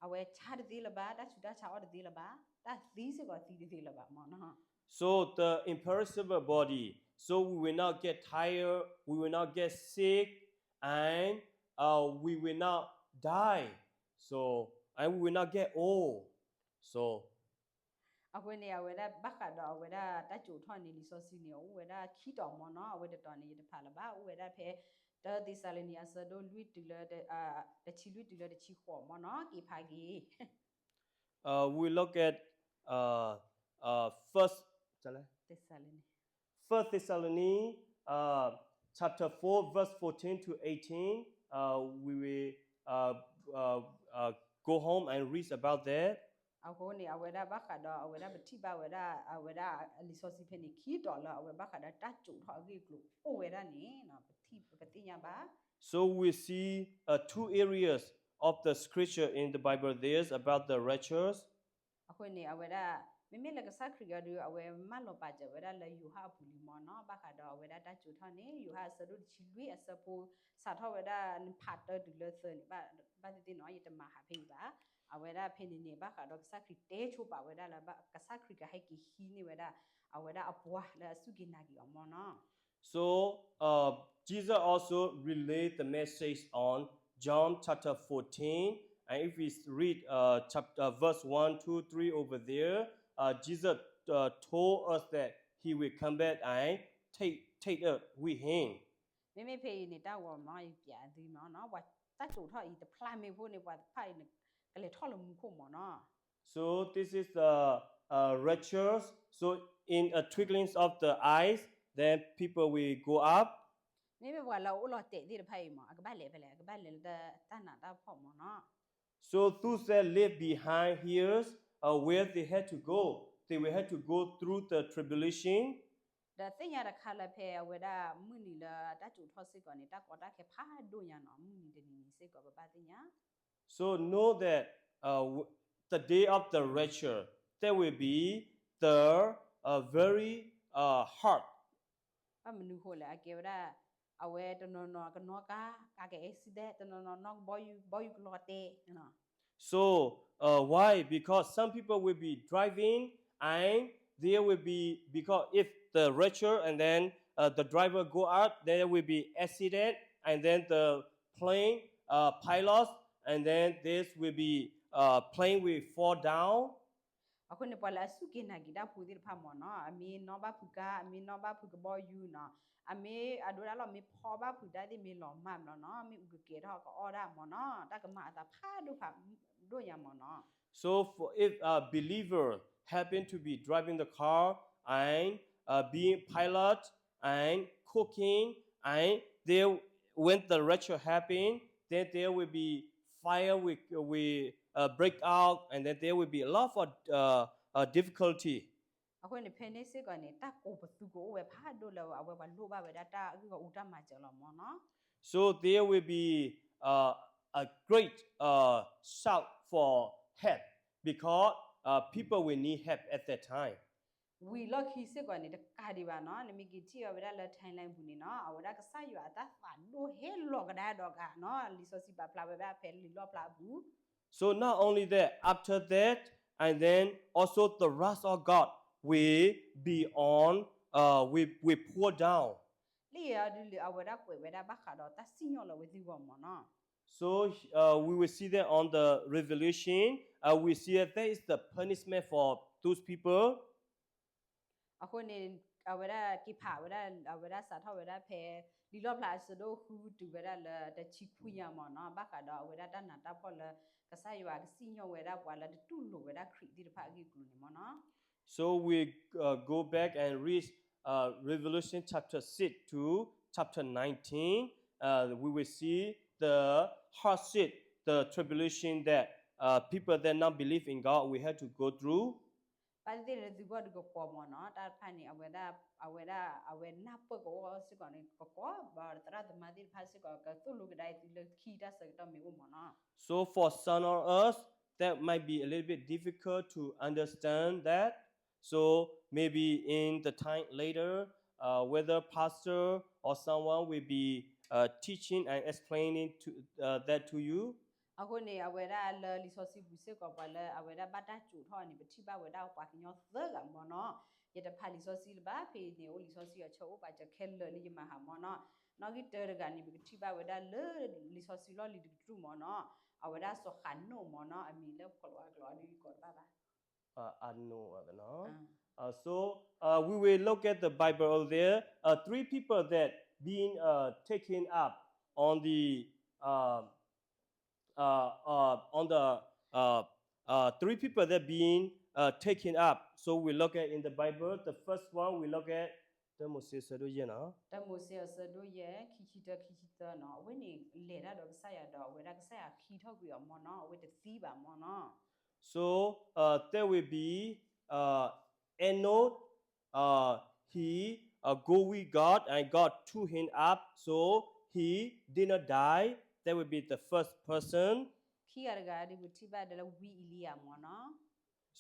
အဝဲဆါတသ့လၢၤဘၣ်, တၢ်ဆူးတၢ်ဆါအီၣ်တသ့လၢၤဘၣ်, တၢ်သံစ့ၢ်ကီးသံတသ့လၢၤဘၣ်မ့ၢ်နီၤ. So the imperishable body, so we will not get tired, we will not get sick, and uh, we will not die. So, and we will not get old. So, အဃိန့ၣ် အဝဲဒၣ်ဘၣ်ဃးဒီးအဝဲဒၣ်တၢ်စိာ်ထီၣ်န့ၣ် လံာ်စီဆှံန့ၣ် အိၣ်ဝဲဒၣ်ခံတီၤမ့ၢ်နီၤ, အဝဲတတီၤန့ၣ် ယတဖးလၢၤဘၣ်, အိၣ်ဝဲဒၣ်ဖဲ တၢသ့းစၤလနံ အဆၢဒိၣ်လွံၢ်တုၤလၢ တဆံလွံၢ်တုၤလၢတဆံဃိးမ့ၢ်နီၤ, က့ၤဖးက့ၤ Uh, we look at uh, uh, first, သ့းစၤလနံ First Thessalonians uh, chapter four, verse fourteen to eighteen. Uh, we will uh, uh, uh, go home and read about that. အဃိန့ၣ် အဝဲဒၣ်ဘၣ်ဃးဒီး အဝဲဒၣ်ပထံၣ်ဘၣ်ဝဲဒၣ် အဝဲဒၣ်လံာ်စီဆှံဖဲန့ၣ် ခံတီၤလၢအဝဲဘၣ်ဃးဒီးတၢ်စိာ်ထီၣ်အဂ့ၢ်အကျိၤအိၣ်ဝဲဒၣ်န့ၣ် ပသ့ၣ်ညါဘၣ်. So we see uh, two areas of the scripture in the Bible. There's about the raptures. အဃိန့ၣ် အဝဲဒၣ် မ့မ့ၢ်လၢကစၢ်ခရံာ်ကီဒုး အဝဲမၢလီၤပာ်စၢၤဝဲဒၣ်လၢယိၤဟၣ်အပူၤလံမ့ၢ်နီၤ, ဘၣ်ဃးဒီးအဝဲဒၣ်တၢ်စိာ်ထီၣ်န့ၣ် ယိၤဟၣ်အဆၢဒိၣ်တဆံလွံၢ်အဆၢဖိ စးထီၣ်ဝဲဒၣ်ဖးတၢတုၤလၢသၢန့ၣ် ဘၣ်သ့ၣ်သ့ၣ်နီၤ ယတမၤဟးဖဲအံၤဘၣ်. အဝဲဒၣ်ဖဲန့ၣ်န့ၣ် ဘၣ်ဃးဒီးကစၢ်ခရံာ်တဲဆိပာ်ဝဲဒၣ်လၢ ကစၢ်ခရံာ်ကဟဲက့ၤဟံးန့ၢ်ဝဲဒၣ် အဝဲဒၣ်အပှၤလၢအစူၢ်က့ၤနာ်က့ၤအီၤမ့ၢ်နီၤ. So uh, Jesus also relayed the message on John chapter fourteen. And if we read uh, chapter, uh, verse one, two, three over there, uh, Jesus uh, told us that he will come back and take, take us with him. မ့မ့ၢ်ဖဲအံၤန့ၣ် တၢ်ဂီၤမ့ၢ် ယပျးသုမ့ၢ်နီၤ, ပှၤတၢ်စိာ်ထီၣ်အံၤတဖျါမ့ၢ်ဖိန့ၣ် ပှၤတဖၣ်အံၤန့ၣ် ကလဲၤထီၣ်လၢမူခိၣ်မ့ၢ်နီၤ. So this is the uh, raptures. So in a twinkling of the eyes, then people will go up. မ့မ့ၢ်ပှၤလၢအအိၣ်လီၤတဲာ်သ့ၣ်တဖၣ်အံၤမ့ၢ် အကဘၣ်လဲၤဖဲလဲၣ်, အကဘၣ်လဲၤလၢတၢ်နးတၢ်ဖှီၣ်မ့ၢ်နီၤ. So those that live behind here, uh, where they had to go, they will have to go through the tribulation. ဒီးသ့ၣ်ညါတခါလၢဖဲအဝဲဒၣ်မုၢ်နံၤလၢတၢ်စိာ်ထီၣ်စ့ၢ်ကီးန့ၣ် တၢ်ကီတၢ်ခဲဖးဒိၣ်ညါနီၤ, မုၢ်နံၤတနံၤန့ၣ်စ့ၢ်ကီး ပဘၣ်သ့ၣ်ညါ So know that uh, the day of the rapture, that will be the uh, very uh, hard. ဘၣ်မနုၤဃိလဲၣ်, အကဲဝဲဒၣ် အဝဲတနီၤနီၤကနီၣ်ကါ, ကါကဲ accident, တနီၤနီၤနီၣ် ဘီယူၤကလီၤတဲာ် So uh, why? Because some people will be driving and there will be, because if the rapture and then uh, the driver go out, there will be accident and then the plane uh, pilots and then this will be uh, plane will fall down. အဃိန့ၣ် ပှၤလၢအစူၢ်က့ၤနာ်က့ၤတၢ်ဖိသ့ၣ်တဖၣ်မ့ၢ်နီၤ, အမ့ၢ်နီၣ်ဘၣ်ဖုးကါ, အမ့ၢ်နီၣ်ဘၣ်ဖုးကဘီယူၤနီၤ, အမ့ၢ်အဒိဒၣ်လီၤ မ့ၢ်ဖီဘၣ်ဖုးတၢ်သ့ၣ် မ့ၢ်လီၤမၢ်ဘျီနီၤ, မ့ၢ်အုၣ်ကကဲၤထီၣ်ကအီၣ်ဒၣ်မ့ၢ်နီၤ, တၢ်ကမၤအသးဖးဒိၣ်ဖးဒိၣ်ညါမ့ၢ်နီၤ. So for if a believer happen to be driving the car and uh, being pilot and cooking, and there, when the rapture happen, then there will be fire will, will uh, break out, and then there will be a lot of uh, uh, difficulty. အဃိန့ၣ် ဖဲန့ၣ်စ့ၢ်ကီးန့ၣ် တၢ်ကိးပသူကအိၣ်ဝဲဖးဒိၣ်လၢအဝဲပှၤလိၣ်ဘၣ်ဝဲဒၣ်တၢ်အဂ့ၢ်ဂီၢ်အူတၢ်မၤစၢၤလီၤမ့ၢ်နီၤ. So there will be uh, a great uh, shout for help because uh, people will need help at that time. ဝံၤလီၢ်ခံစ့ၢ်ကီးန့ၣ် တကးဒံးဘၣ်နီၤ, နမ့ၢ်က့ၤထံၣ်အီၤဝဲဒၣ်လၢ timeline ပူၤန့ၣ်နီၤ, အဝဲဒၣ်ကစၢ်ယွၤအတၢ်သးဒိၣ်ဟဲလီၤကဒါဒီးကးနီၤ, လံာ်စီဆှံပာ်ဖျါဝဲဒၣ်ဖဲလံာ်လီၣ်ဖျါအပူၤ So not only that, after that, and then also the wrath of God will be on, uh, will, will pour down. လံာ်အံၤဒုးလၢအဝဲဒၣ်ကွဲးဝဲဒၣ်ဘၣ်ဃးဒီးတၢ်စံၣ်ညီၣ်လီၤဝဲသ့ၣ်ဂီၢ်မ့ၢ်နီၤ. So uh, we will see that on the Revelation, uh, we see that there is the punishment for those people. အဃိန့ၣ် အဝဲဒၣ်က့ၤဖးဝဲဒၣ် အဝဲဒၣ်စးထီၣ်ဝဲဒၣ်ဖဲ လံာ်လီၣ်ဖျါအဆၢဒိၣ်ဃုတုၤဝဲဒၣ်လၢတဆံခွံညါမ့ၢ်နီၤ, ဘၣ်ဃးဒီးအဝဲဒၣ်တၢ်နးတၢ်ဖှီၣ်လၢ ကစၢ်ယွၤကစံၣ်ညီၣ်ဝဲဒၣ်ပှၤလၢတတူၢ်လိာ်ဝဲဒၣ်ခရံာ်သ့ၣ်တဖၣ်အဂ့ၢ်အကျိၤန့ၣ်မ့ၢ်နီၤ. So we uh, go back and read uh, Revelation chapter six to chapter nineteen. Uh, we will see the hardship, the tribulation that uh, people that not believe in God will have to go through. ဘၣ်သ့ၣ်သ့ၣ်လၢသုဂီၢ်ဒုးကကွီမ့ၢ်နီၤ, တၢ်တဖၣ်န့ၣ် အဝဲဒၣ် အဝဲဒၣ် အဝဲနၢ်ပၢၢ်ကဝီၤစ့ၢ်ကီးန့ၣ် ကကွီ, ဘၣ်သရၣ်သမါသ့ၣ်တဖၣ်စ့ၢ်ကီး ကသိၣ်လိကဒါအံၤသုလၢခံတၢ်ဆၢကတီၢ်မ့ၢ်အိၣ်မ့ၢ်နီၤ. So for some of us, that might be a little bit difficult to understand that. So maybe in the time later, uh, whether pastor or someone will be uh, teaching and explaining to, uh, that to you. အဃိန့ၣ် အဝဲဒၣ်လၢလံာ်စီဆှံပူၤစ့ၢ်ကီး ပှၤလၢအဝဲဒၣ်ဘၣ်တၢ်စိာ်ထီၣ်န့ၣ် ပထံၣ်ဘၣ်ဝဲဒၣ်ပှၤကညီသၢဂၤမ့ၢ်နီၤ. ယတဖးလံာ်စီဆှံလၢၤဘၣ်, ဖဲအံၤန့ၣ် အိၣ်လံာ်စီဆှံအဆၢအိၣ်ပာ်စၢၤခဲလၢာ်လၢယမၤဟးမ့ၢ်နီၤ. နီၣ်ဂံၢ်တၢတဂၤန့ၣ် ပကထံၣ်ဘၣ်ဝဲဒၣ်လၢလံာ်စီဆှံလီၢ်လံၤတကတြူၢ်မ့ၢ်နီၤ, အဝဲဒၣ်စီၤဃးနိၣ်မ့ၢ်နီၤ, အမံၤလၢဖီလီၤအကျိာ်အီၤဒ်ကိးတဘၣ်ဘၣ်. အနိ so uh, we will look at the Bible over there. Uh, three people that being uh, taken up on the uh, uh, uh, on the uh, uh, three people that being uh, taken up. So we look at in the Bible. The first one we look at တၢမိၤၡ့ ဆၢဒိၣ်ယဲၢ်နီၤ. တၢမိၤၡ့အဆၢဒိၣ်ယဲၢ် ခံဆံတၢ ခံဆံသၢနီၤ. အဝဲန့ၣ်လဲၤတၢ်ဒီးကစၢ်ယွၤဒီး အဝဲဒၣ်ကစၢ်ယွၤဃံထီၣ်ကွံာ်အီၤမ့ၢ်နီၤ, အဝဲတသံဘၣ်မ့ၢ်နီၤ. So uh, there will be uh, Enoch, uh, he uh, go with God and God took him up, so he did not die. That will be the first person. ခံဂၤတဂၤဒီး ပထံၣ်ဘၣ်ဒၣ်လၢဝံအ့လံယၤမ့ၢ်နီၤ.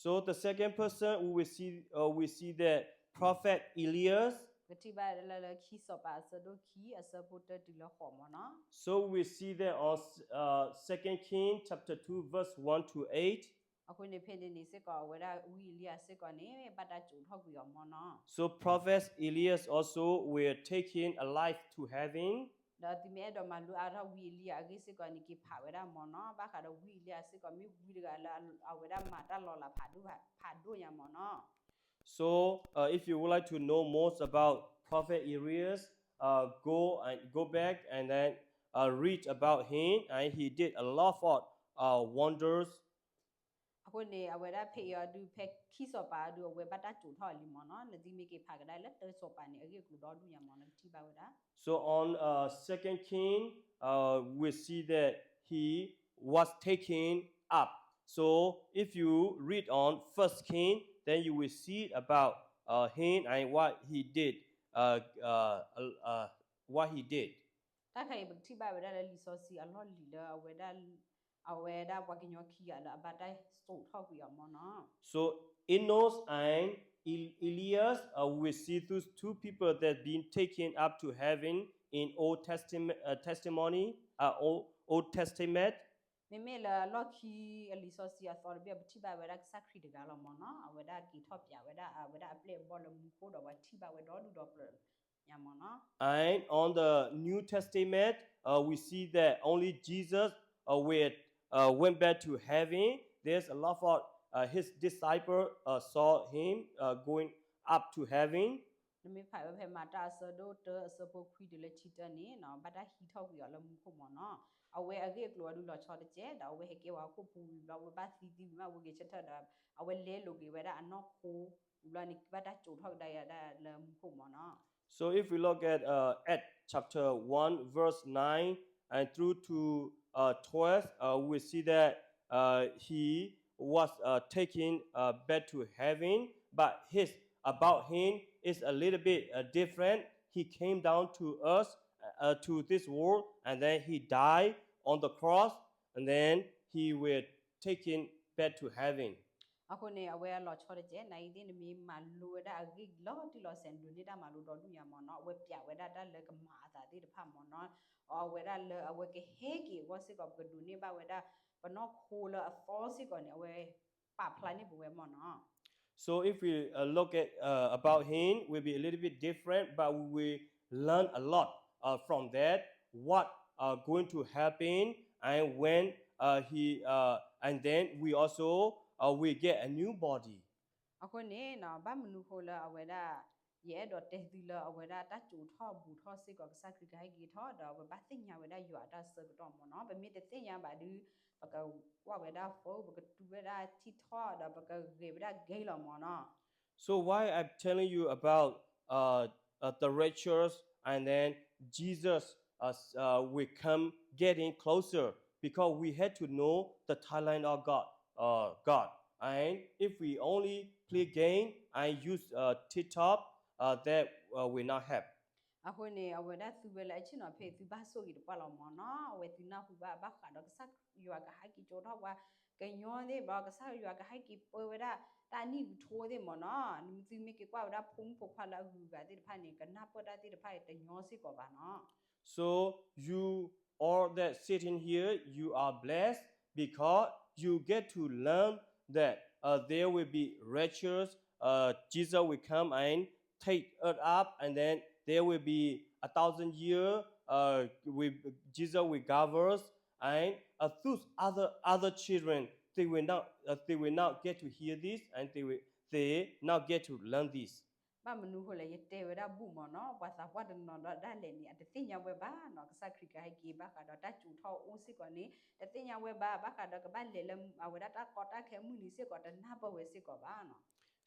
So the second person we will see, uh, we see that prophet Elias. ပထံၣ်ဘၣ်လၢ လၢခံစီၤပၤအဆၢဒိၣ်ခံ အဆၢဖိတၢတုၤလၢဃိးမ့ၢ်နီၤ. So we see that on uh, Second King chapter two verse one to eight. အဃိန့ၣ်ဖဲန့ၣ်န့ၣ်စ့ၢ်ကီး အဝဲဒၣ်ဝံအ့လံယၤစ့ၢ်ကီးန့ၣ် ဘၣ်တၢ်စိာ်ထီၣ်ကွံာ်အီၤမ့ၢ်နီၤ. So prophet Elias also were taken alive to heaven. ဒီးသုမ့ၢ်အဲၣ်ဒိးမၤလိအါထီၣ်ဝံအ့လံယၤအဂ့ၢ်စ့ၢ်ကီးန့ၣ် က့ၤဖးဝဲဒၣ်မ့ၢ်နီၤ, ဘၣ်ဃးဒီးဝံအ့လံယၤစ့ၢ်ကီး မ့ၢ်ဝံတဂၤလၢအဝဲဒၣ်မၤတၢ်လီၤလးဖးဒိၣ်ညါမ့ၢ်နီၤ. So uh, if you would like to know more about prophet Elias, uh, go and go back and then uh, read about him, and he did a lot of uh, wonders. အဃိန့ၣ် အဝဲဒၣ်ဖဲအံၤအီၤဒုး ဖဲခံစီၤပၤအီၤဒုး အဝဲဘၣ်တၢ်စိာ်ထီၣ်လံမ့ၢ်နီၤ, နသုမ့ၢ်က့ၤဖးကဒါလၢတၢစီၤပၤန့ၣ် အဂ့ၢ်အကျိၤဒီဒူၣ်ညါမ့ၢ်နီၤ, နကထံၣ်ဘၣ်ဝဲဒၣ်. So on uh, Second King, uh, we see that he was taken up. So if you read on First King, then you will see about uh, him and what he did. Uh, uh, uh, what he did. တၢ်ခါအံၤ ပကထံၣ်ဘၣ်ဝဲဒၣ်လၢလံာ်စီဆှံအလီၢ်လံၤလၢအဝဲဒၣ် အဝဲဒၣ်ပှၤကညီခံဂၤလၢအဘၣ်တၢ်စိာ်ထီၣ်ကွံာ်အီၤမ့ၢ်နီၤ. So Enoch and El- Elias, uh, we see those two people that been taken up to heaven in Old Testament, uh, testimony, uh, Old, Old Testament. မ့မ့ၢ်လၢလီၢ်ခံအလံာ်စီဆှံအသီတဘ့ၣ် ပထံၣ်ဘၣ်ဝဲဒၣ်ကစၢ်ခရံာ်တဂၤလီၤမ့ၢ်နီၤ, အဝဲဒၣ်က့ၤထီၣ်ပၠးဝဲဒၣ် အဝဲဒၣ်အပျဲၢ်အဘီၣ်လၢမူခိၣ်ဒီး ပှၤထံၣ်ဘၣ်ဝဲဒီဒူၣ်ဒီပျၢၤညါမ့ၢ်နီၤ. And on the New Testament, uh, we see that only Jesus uh, will, uh, went back to heaven. There's a lot of uh, his disciples uh, saw him uh, going up to heaven. နမ့ၢ်ဖးဝဲဖဲမၤတၢ်အဆၢဒိၣ်တၢ အဆၢဖိခွံတုၤလၢခံတၢန့ၣ်နီၤ, ဘၣ်တၢ်ဟံးထီၣ်ကွံာ်အီၤလၢမူခိၣ်မ့ၢ်နီၤ. အဝဲအဂ့ၢ်အကျိၤအီၤဒုးလီၤဆီတက့ၢ်, ဒီးအဝဲဟဲကဲပှၤဟီၣ်ခိၣ်ဖိဝံၤဘျီ အဝဲဘၣ်သံသံဝံၤမး အဝဲဂဲၤဆၢထၢၣ်ဒီး အဝဲလဲလိာ်က့ၤဝဲဒၣ်အနီၢ်ခိဝံၤဘျီန့ၣ် ဘၣ်တၢ်စိာ်ထီၣ်ကဒါက့ၤဒၣ်လၢမူခိၣ်မ့ၢ်နီၤ. So if we look at uh, Acts chapter one, verse nine and through to uh, twelve, uh, we see that uh, he was uh, taken uh, back to heaven, but his about him is a little bit uh, different. He came down to us, uh, to this world, and then he died on the cross, and then he will taken back to heaven. အဃိန့ၣ် အဝဲအလီၤဆီတက့ၢ်, နအံၤသ့ၣ်နမ့ၢ်မၤလိဝဲဒၣ်အဂ့ၢ်လီၤတံၢ်လီၤဆဲး ဒိးန့ၢ်တၢ်မၤလိဒီဒူၣ်ညါမ့ၢ်နီၤ, အဝဲပျးဝဲဒၣ်တၢ်လၢကမၤအသးသ့ၣ်တဖၣ်မ့ၢ်နီၤ, အဝဲဒၣ်လၢအဝဲကဟဲက့ၤအဂီၢ်စ့ၢ်ကီး ပကဒိးန့ၢ်ဘၣ်ဝဲဒၣ် ပနီၢ်ခိလၢအသီစ့ၢ်ကီးန့ၣ် အဝဲပာ်ဖျါန့ၢ်ပဝဲမ့ၢ်နီၤ. So if we uh, look at uh, about him, will be a little bit different, but we will learn a lot uh, from that. What are going to happen and when uh, he uh, and then we also uh, will get a new body. အဃိန့ၣ်နီၤ ဘၣ်မနုၤဃိလၢအဝဲဒၣ် ယအဲၣ်ဒိးတဲသုလၢအဝဲဒၣ်တၢ်စိာ်ထီၣ်ဘူးထီၣ်စ့ၢ်ကီး ကစၢ်ခရံာ်ကဟဲက့ၤထီၣ်ဒီး ပဘၣ်သ့ၣ်ညါဝဲဒၣ်ယွၤအတၢ်ဆၢကတီၢ်မ့ၢ်နီၤ, ပမ့ၢ်တသ့ၣ်ညါဘၣ်ဒီး ပကကွၢ်ဝဲဒၣ် phone ပကတူၢ်ဝဲဒၣ် TikTok ဒီးပကဂဲၤဝဲဒၣ် game လီၤမ့ၢ်နီၤ. So why I'm telling you about uh, uh, the raptures and then Jesus uh, uh, will come getting closer because we had to know the timeline of God, uh, God. And if we only play game and use uh, TikTok, uh, that uh, will not help. အဃိန့ၣ် အဝဲဒၣ်သုဝဲလၢအဆ့ၣ်နီၤဖဲသုဘၣ်ဆိၣ်ဂ့ၤတပှၢ်လီၤမ့ၢ်နီၤ, အဝဲသုနၢ်ဟူဘၣ်ဘၣ်ဃးဒီးကစၢ်ယွၤကဟဲက့ၤကၠိထီၣ်ပှၤကညီသ့ၣ်ဘျီ ကစၢ်ယွၤကဟဲက့ၤပၢဝဲဒၣ် တၢ်နံၣ်ကထိသ့ၣ်မ့ၢ်နီၤ, နသုမ့ၢ်က့ၤကွၢ်ဝဲဒၣ်ဖိမုၣ်ဖိခွါလၢအဂုၤအဂၤသ့ၣ်တဖၣ်န့ၣ် ကနၢ်ပၢၢ်တၢ်သ့ၣ်တဖၣ်အံၤတညီစ့ၢ်ကီးဘၣ်နီၤ. So you all that sitting here, you are blessed because you get to learn that uh, there will be raptures. Uh, Jesus will come and take us up, and then there will be a thousand years. Uh, we, Jesus will govern, and uh, those other other children, they will not uh, they will not get to hear this, and they will they not get to learn this. ဘၣ်မနုၤအဃိလဲၣ် ယတဲဝဲဒၣ်ဘူၣ်မ့ၢ်နီၤ, ပှၤသးပှၢ်တနီၤဒီးဒၣ်လဲာ်န့ၣ် အတသ့ၣ်ညါဝဲဘၣ်နီၤ, ကစၢ်ခရံာ်ကဟဲက့ၤဘၣ်ဃးဒီးတၢ်စူၤထီၣ်အိၣ်စ့ၢ်ကီးန့ၣ် တသ့ၣ်ညါဝဲဘၣ်, ဘၣ်ဃးဒီးကဘၣ်လဲၤလၢအဝဲဒၣ်တၢ်ကီတၢ်ခဲမုၢ်နံၤစ့ၢ်ကီး တနၢ်ပၢၢ်ဝဲစ့ၢ်ကီးဘၣ်နီၤ.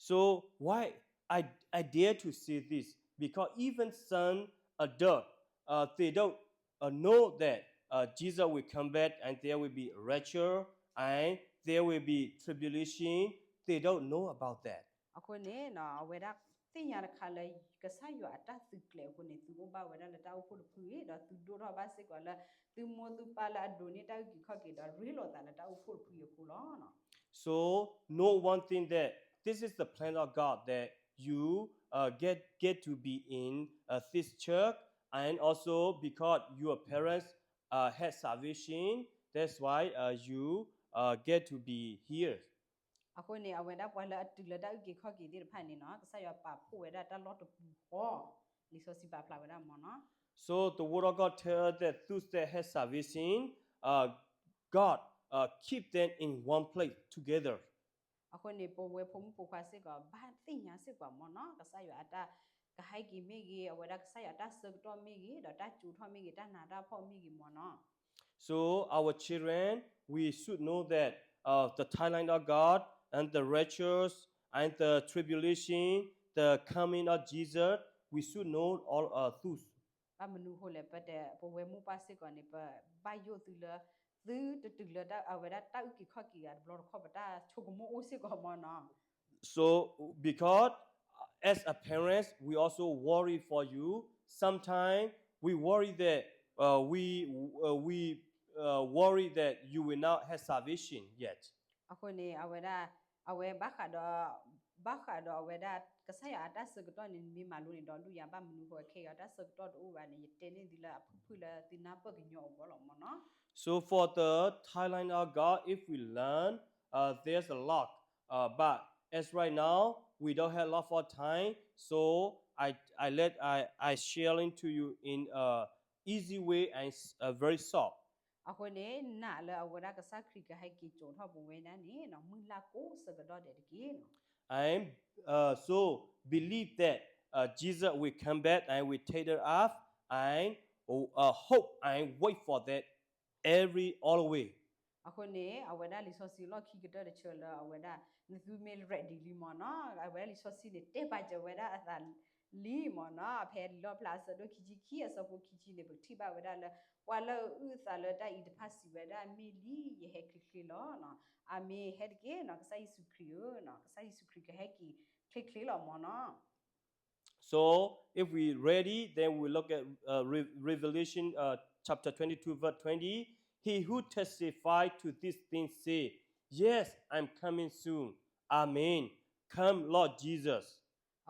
So why I, I dare to say this? Because even some adult, uh, they don't uh, know that uh, Jesus will come back and there will be rapture and there will be tribulation. They don't know about that. အဃိန့ၣ် အဝဲဒၣ်သ့ၣ်ညါတခါလၢ ကစၢ်ယွၤအတၢ်သုးကျဲၤအဃိန့ၣ် သုအိၣ်ဘၣ်ဝဲဒၣ်လၢတၢ်အိၣ်ဖှိၣ်တဖုအံၤ ဒီးသုဒိၣ်ထီၣ်ဘၣ်စ့ၢ်ကီးလၢ သုမိၢ်သုပၢ်လၢအဒိးန့ၢ်တၢ်အုၣ်က့ၤခီၣ်က့ၤဒီးရ့လိာ်သးလၢတၢ်အိၣ်ဖှိၣ်တဖုအံၤအဃိလီၤ. So know one thing that this is the plan of God that you uh, get get to be in uh, this church, and also because your parents uh, had salvation, that's why uh, you uh, get to be here. အဃိန့ၣ် အဝဲဒၣ်ပှၤလၢအတုၤလၢတၢ်အုၣ်က့ၤခီၣ်က့ၤသ့ၣ်တဖၣ်န့ၣ်နီၤ ကစၢ်ယွၤပာ်ဖှိၣ်ဝဲဒၣ်တၢ်လီၢ်တပူၤဃီ လံာ်စီဆှံပာ်ဖျါဝဲဒၣ်မ့ၢ်နီၤ. So the word of God tells us that those that have salvation, uh, God uh, keep them in one place together. အဃိန့ၣ် ပဝဲဖိမုၣ်ဖိခွါစ့ၢ်ကီး ဘၣ်သ့ၣ်ညါစ့ၢ်ကီးမ့ၢ်နီၤ ကစၢ်ယွၤအတၢ်ကဟဲက့ၤမ့ၢ်ဂ့ၤ အဝဲဒၣ်ကစၢ်ယွၤအတၢ်ဆၢကတီၢ်မ့ၢ်ဂ့ၤ ဒီးတၢ်စူၤထီၣ်မ့ၢ်ဂ့ၤ တၢ်နးတၢ်ဖှီၣ်မ့ၢ်ဂ့ၤမ့ၢ်နီၤ. So our children, we should know that uh, the timeline of God and the raptures and the tribulation, the coming of Jesus, we should know all uh, those. ဘၣ်မနုၤအဃိလဲၣ် ပတဲ ပဝဲမိၢ်ပၢ်စ့ၢ်ကီးန့ၣ် ပဘၣ်ယိၣ်သုလၢ သုတတုၤလၢအဝဲဒၣ်တၢ်အုၣ်က့ၤခီၣ်က့ၤဂၤတဘျီတခီၣ် ပတၢ်ဆိကမိၣ်အိၣ်စ့ၢ်ကီးမ့ၢ်နီၤ. So because uh, as a parents, we also worry for you. Sometimes we worry that uh, we uh, we uh, worry that you will not have salvation yet. အဃိန့ၣ် အဝဲဒၣ် အဝဲဘၣ်ဃးဒီး ဘၣ်ဃးဒီးအဝဲဒၣ် ကစၢ်ယွၤအတၢ်ဆၢကတီၢ်န့ၣ် မ့ၢ်မၤလိန့ၣ်ဒီးဒုးယၤ ဘၣ်မနုၤအဃိခဲအံၤတၢ်ဆၢကတီၢ်တအိၣ်ဘၣ်န့ၣ် ယတဲန့ၢ်သုလၢအဖုၣ်ဖုၣ်လၢသုနၢ်ပၢၢ်ကညီအဂီၢ်လီၤမ့ၢ်နီၤ. So for the timeline of God, if we learn, uh, there's a lot, uh, but as right now we don't have a lot of time, so I I let I I sharing to you in a easy way and uh, very short. အဃိန့ၣ် နာ်လၢအဝဲဒၣ်ကစၢ်ခရံာ်ကဟဲက့ၤစိာ်ထီၣ်ပဝဲဒၣ်န့ၣ် မုၢ်လၢ်ကိးဆၢကတီၢ်ဒဲးတက့ၢ်. And uh, so believe that uh, Jesus will come back and will take us up and uh, hope and wait for that every all the way. အဃိန့ၣ် အဝဲဒၣ်လံာ်စီဆှံလီၢ်ခံကတၢၢ်တဆၢလၢအဝဲဒၣ် နသုမ့ၢ် ready လံမ့ၢ်နီၤ အဝဲဒၣ်လံာ်စီဆှံန့ၣ် တဲပာ်စၢၤဝဲဒၣ်အသးလံမ့ၢ်နီၤ ဖဲလံာ်လီၣ်ဖျါအဆၢဒိၣ်ခံဆံခံအဆၢဖိခံဆံန့ၣ် ပကထံၣ်ဘၣ်ဝဲဒၣ်လၢ ပှၤလၢအအုၣ်အသးလၢတၢ်အံၤတဖၣ်စံးဝဲဒၣ် မ့ၢ်လံ ယဟဲချ့ချ့လီၤ. အမ့ၢ်ဟဲတက့ၢ်နီၤ ကစၢ်ယ့ၣ်ၡူးခရံာ်ဧၢ, ကစၢ်ယ့ၣ်ၡူးခရံာ်ကဟဲက့ၤချ့ချ့လီၤမ့ၢ်နီၤ. So if we ready, then we look at uh, Re- Revelation uh, chapter twenty-two, verse twenty. He who testifies to these things say, yes, I'm coming soon. Amen. Come, Lord Jesus.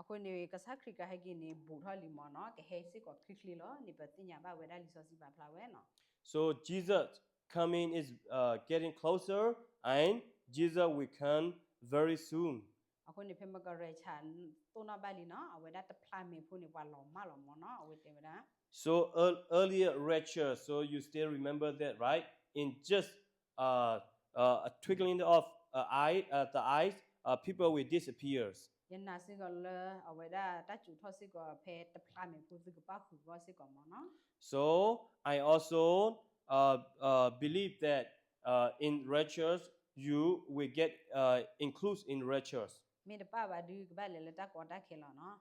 အဃိန့ၣ် ကစၢ်ခရံာ်ကဟဲက့ၤန့ၣ် ဘူးထီၣ်လံမ့ၢ်နီၤ ကဟဲစ့ၢ်ကီးချ့ချ့လီၤန့ၣ် ပသ့ၣ်ညါဘၣ်ဝဲဒၣ်လံာ်စီဆှံပာ်ဖျါဝဲနီၤ. So Jesus coming is uh, getting closer, and Jesus will come very soon. အဃိန့ၣ် ဖဲမကရဲၣ်ဆၣ် တိၢ်နီၣ်ဘၣ်လံနီၤ အဝဲဒၣ်တဖျးမဲာ်ဖိန့ၣ် ပှၤလီၤမၢ်လီၤမ့ၢ်နီၤ အဝဲတဲဝဲဒၣ် So ear- earlier rapture, so you still remember that, right? In just uh, uh, a twinkling of uh, eye, uh, the eyes, uh, people will disappear. ယနာ်စ့ၢ်ကီးလၢ အဝဲဒၣ်တၢ်စူၤထီၣ်စ့ၢ်ကီး ဖဲတဖျးမဲာ်ဖိသုကပၣ်ဃုာ်ဂီၢ်စ့ၢ်ကီးမ့ၢ်နီၤ. So I also uh, uh, believe that uh, in rapture you will get uh, included in raptures. မ့ၢ်တပၣ်ဘၣ်ဒုး ကဘၣ်လဲၤလၢတၢ်ကီတၢ်ခဲလီၤနီၤ.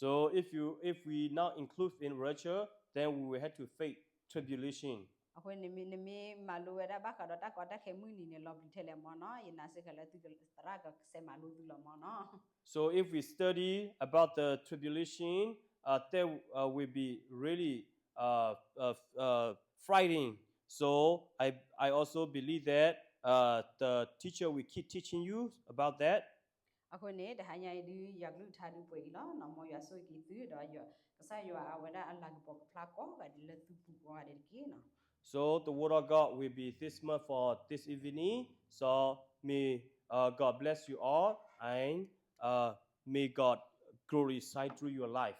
So if you if we not include in rapture, then we will have to face tribulation. အဃိန့ၣ် နမ့ၢ်မၤလိဝဲဒၣ်ဘၣ်ဃးဒီးတၢ်ကီတၢ်ခဲမုၢ်နံၤန့ၣ် လီၤပျံၤထဲလဲၣ်မ့ၢ်နီၤ ယနာ်စ့ၢ်ကီးလၢသုသရၣ်ကဆဲးမၤလိသုလီၤမ့ၢ်နီၤ. So if we study about the tribulation, uh, that uh, will be really uh, uh, uh, frightening. So I, I also believe that uh, the teacher will keep teaching you about that. အဃိန့ၣ် တဟါညါအံၤဒုး ယွၤကလုၢ်ကထါဒုးပှဲၤအံၤလီၤနီၤ မ်ယွၤဆိၣ်ဂ့ၤက့ၤသုဒီး ကစၢ်ယွၤအဝဲဒၣ်အလၤကပီၤကဖျါကိးဂၤဒဲးလၢသုပူၤကိးဂၤဒဲးတက့ၢ်နီၤ. So the word of God will be this much for this evening. So may uh, God bless you all and uh, may God glorify through your life.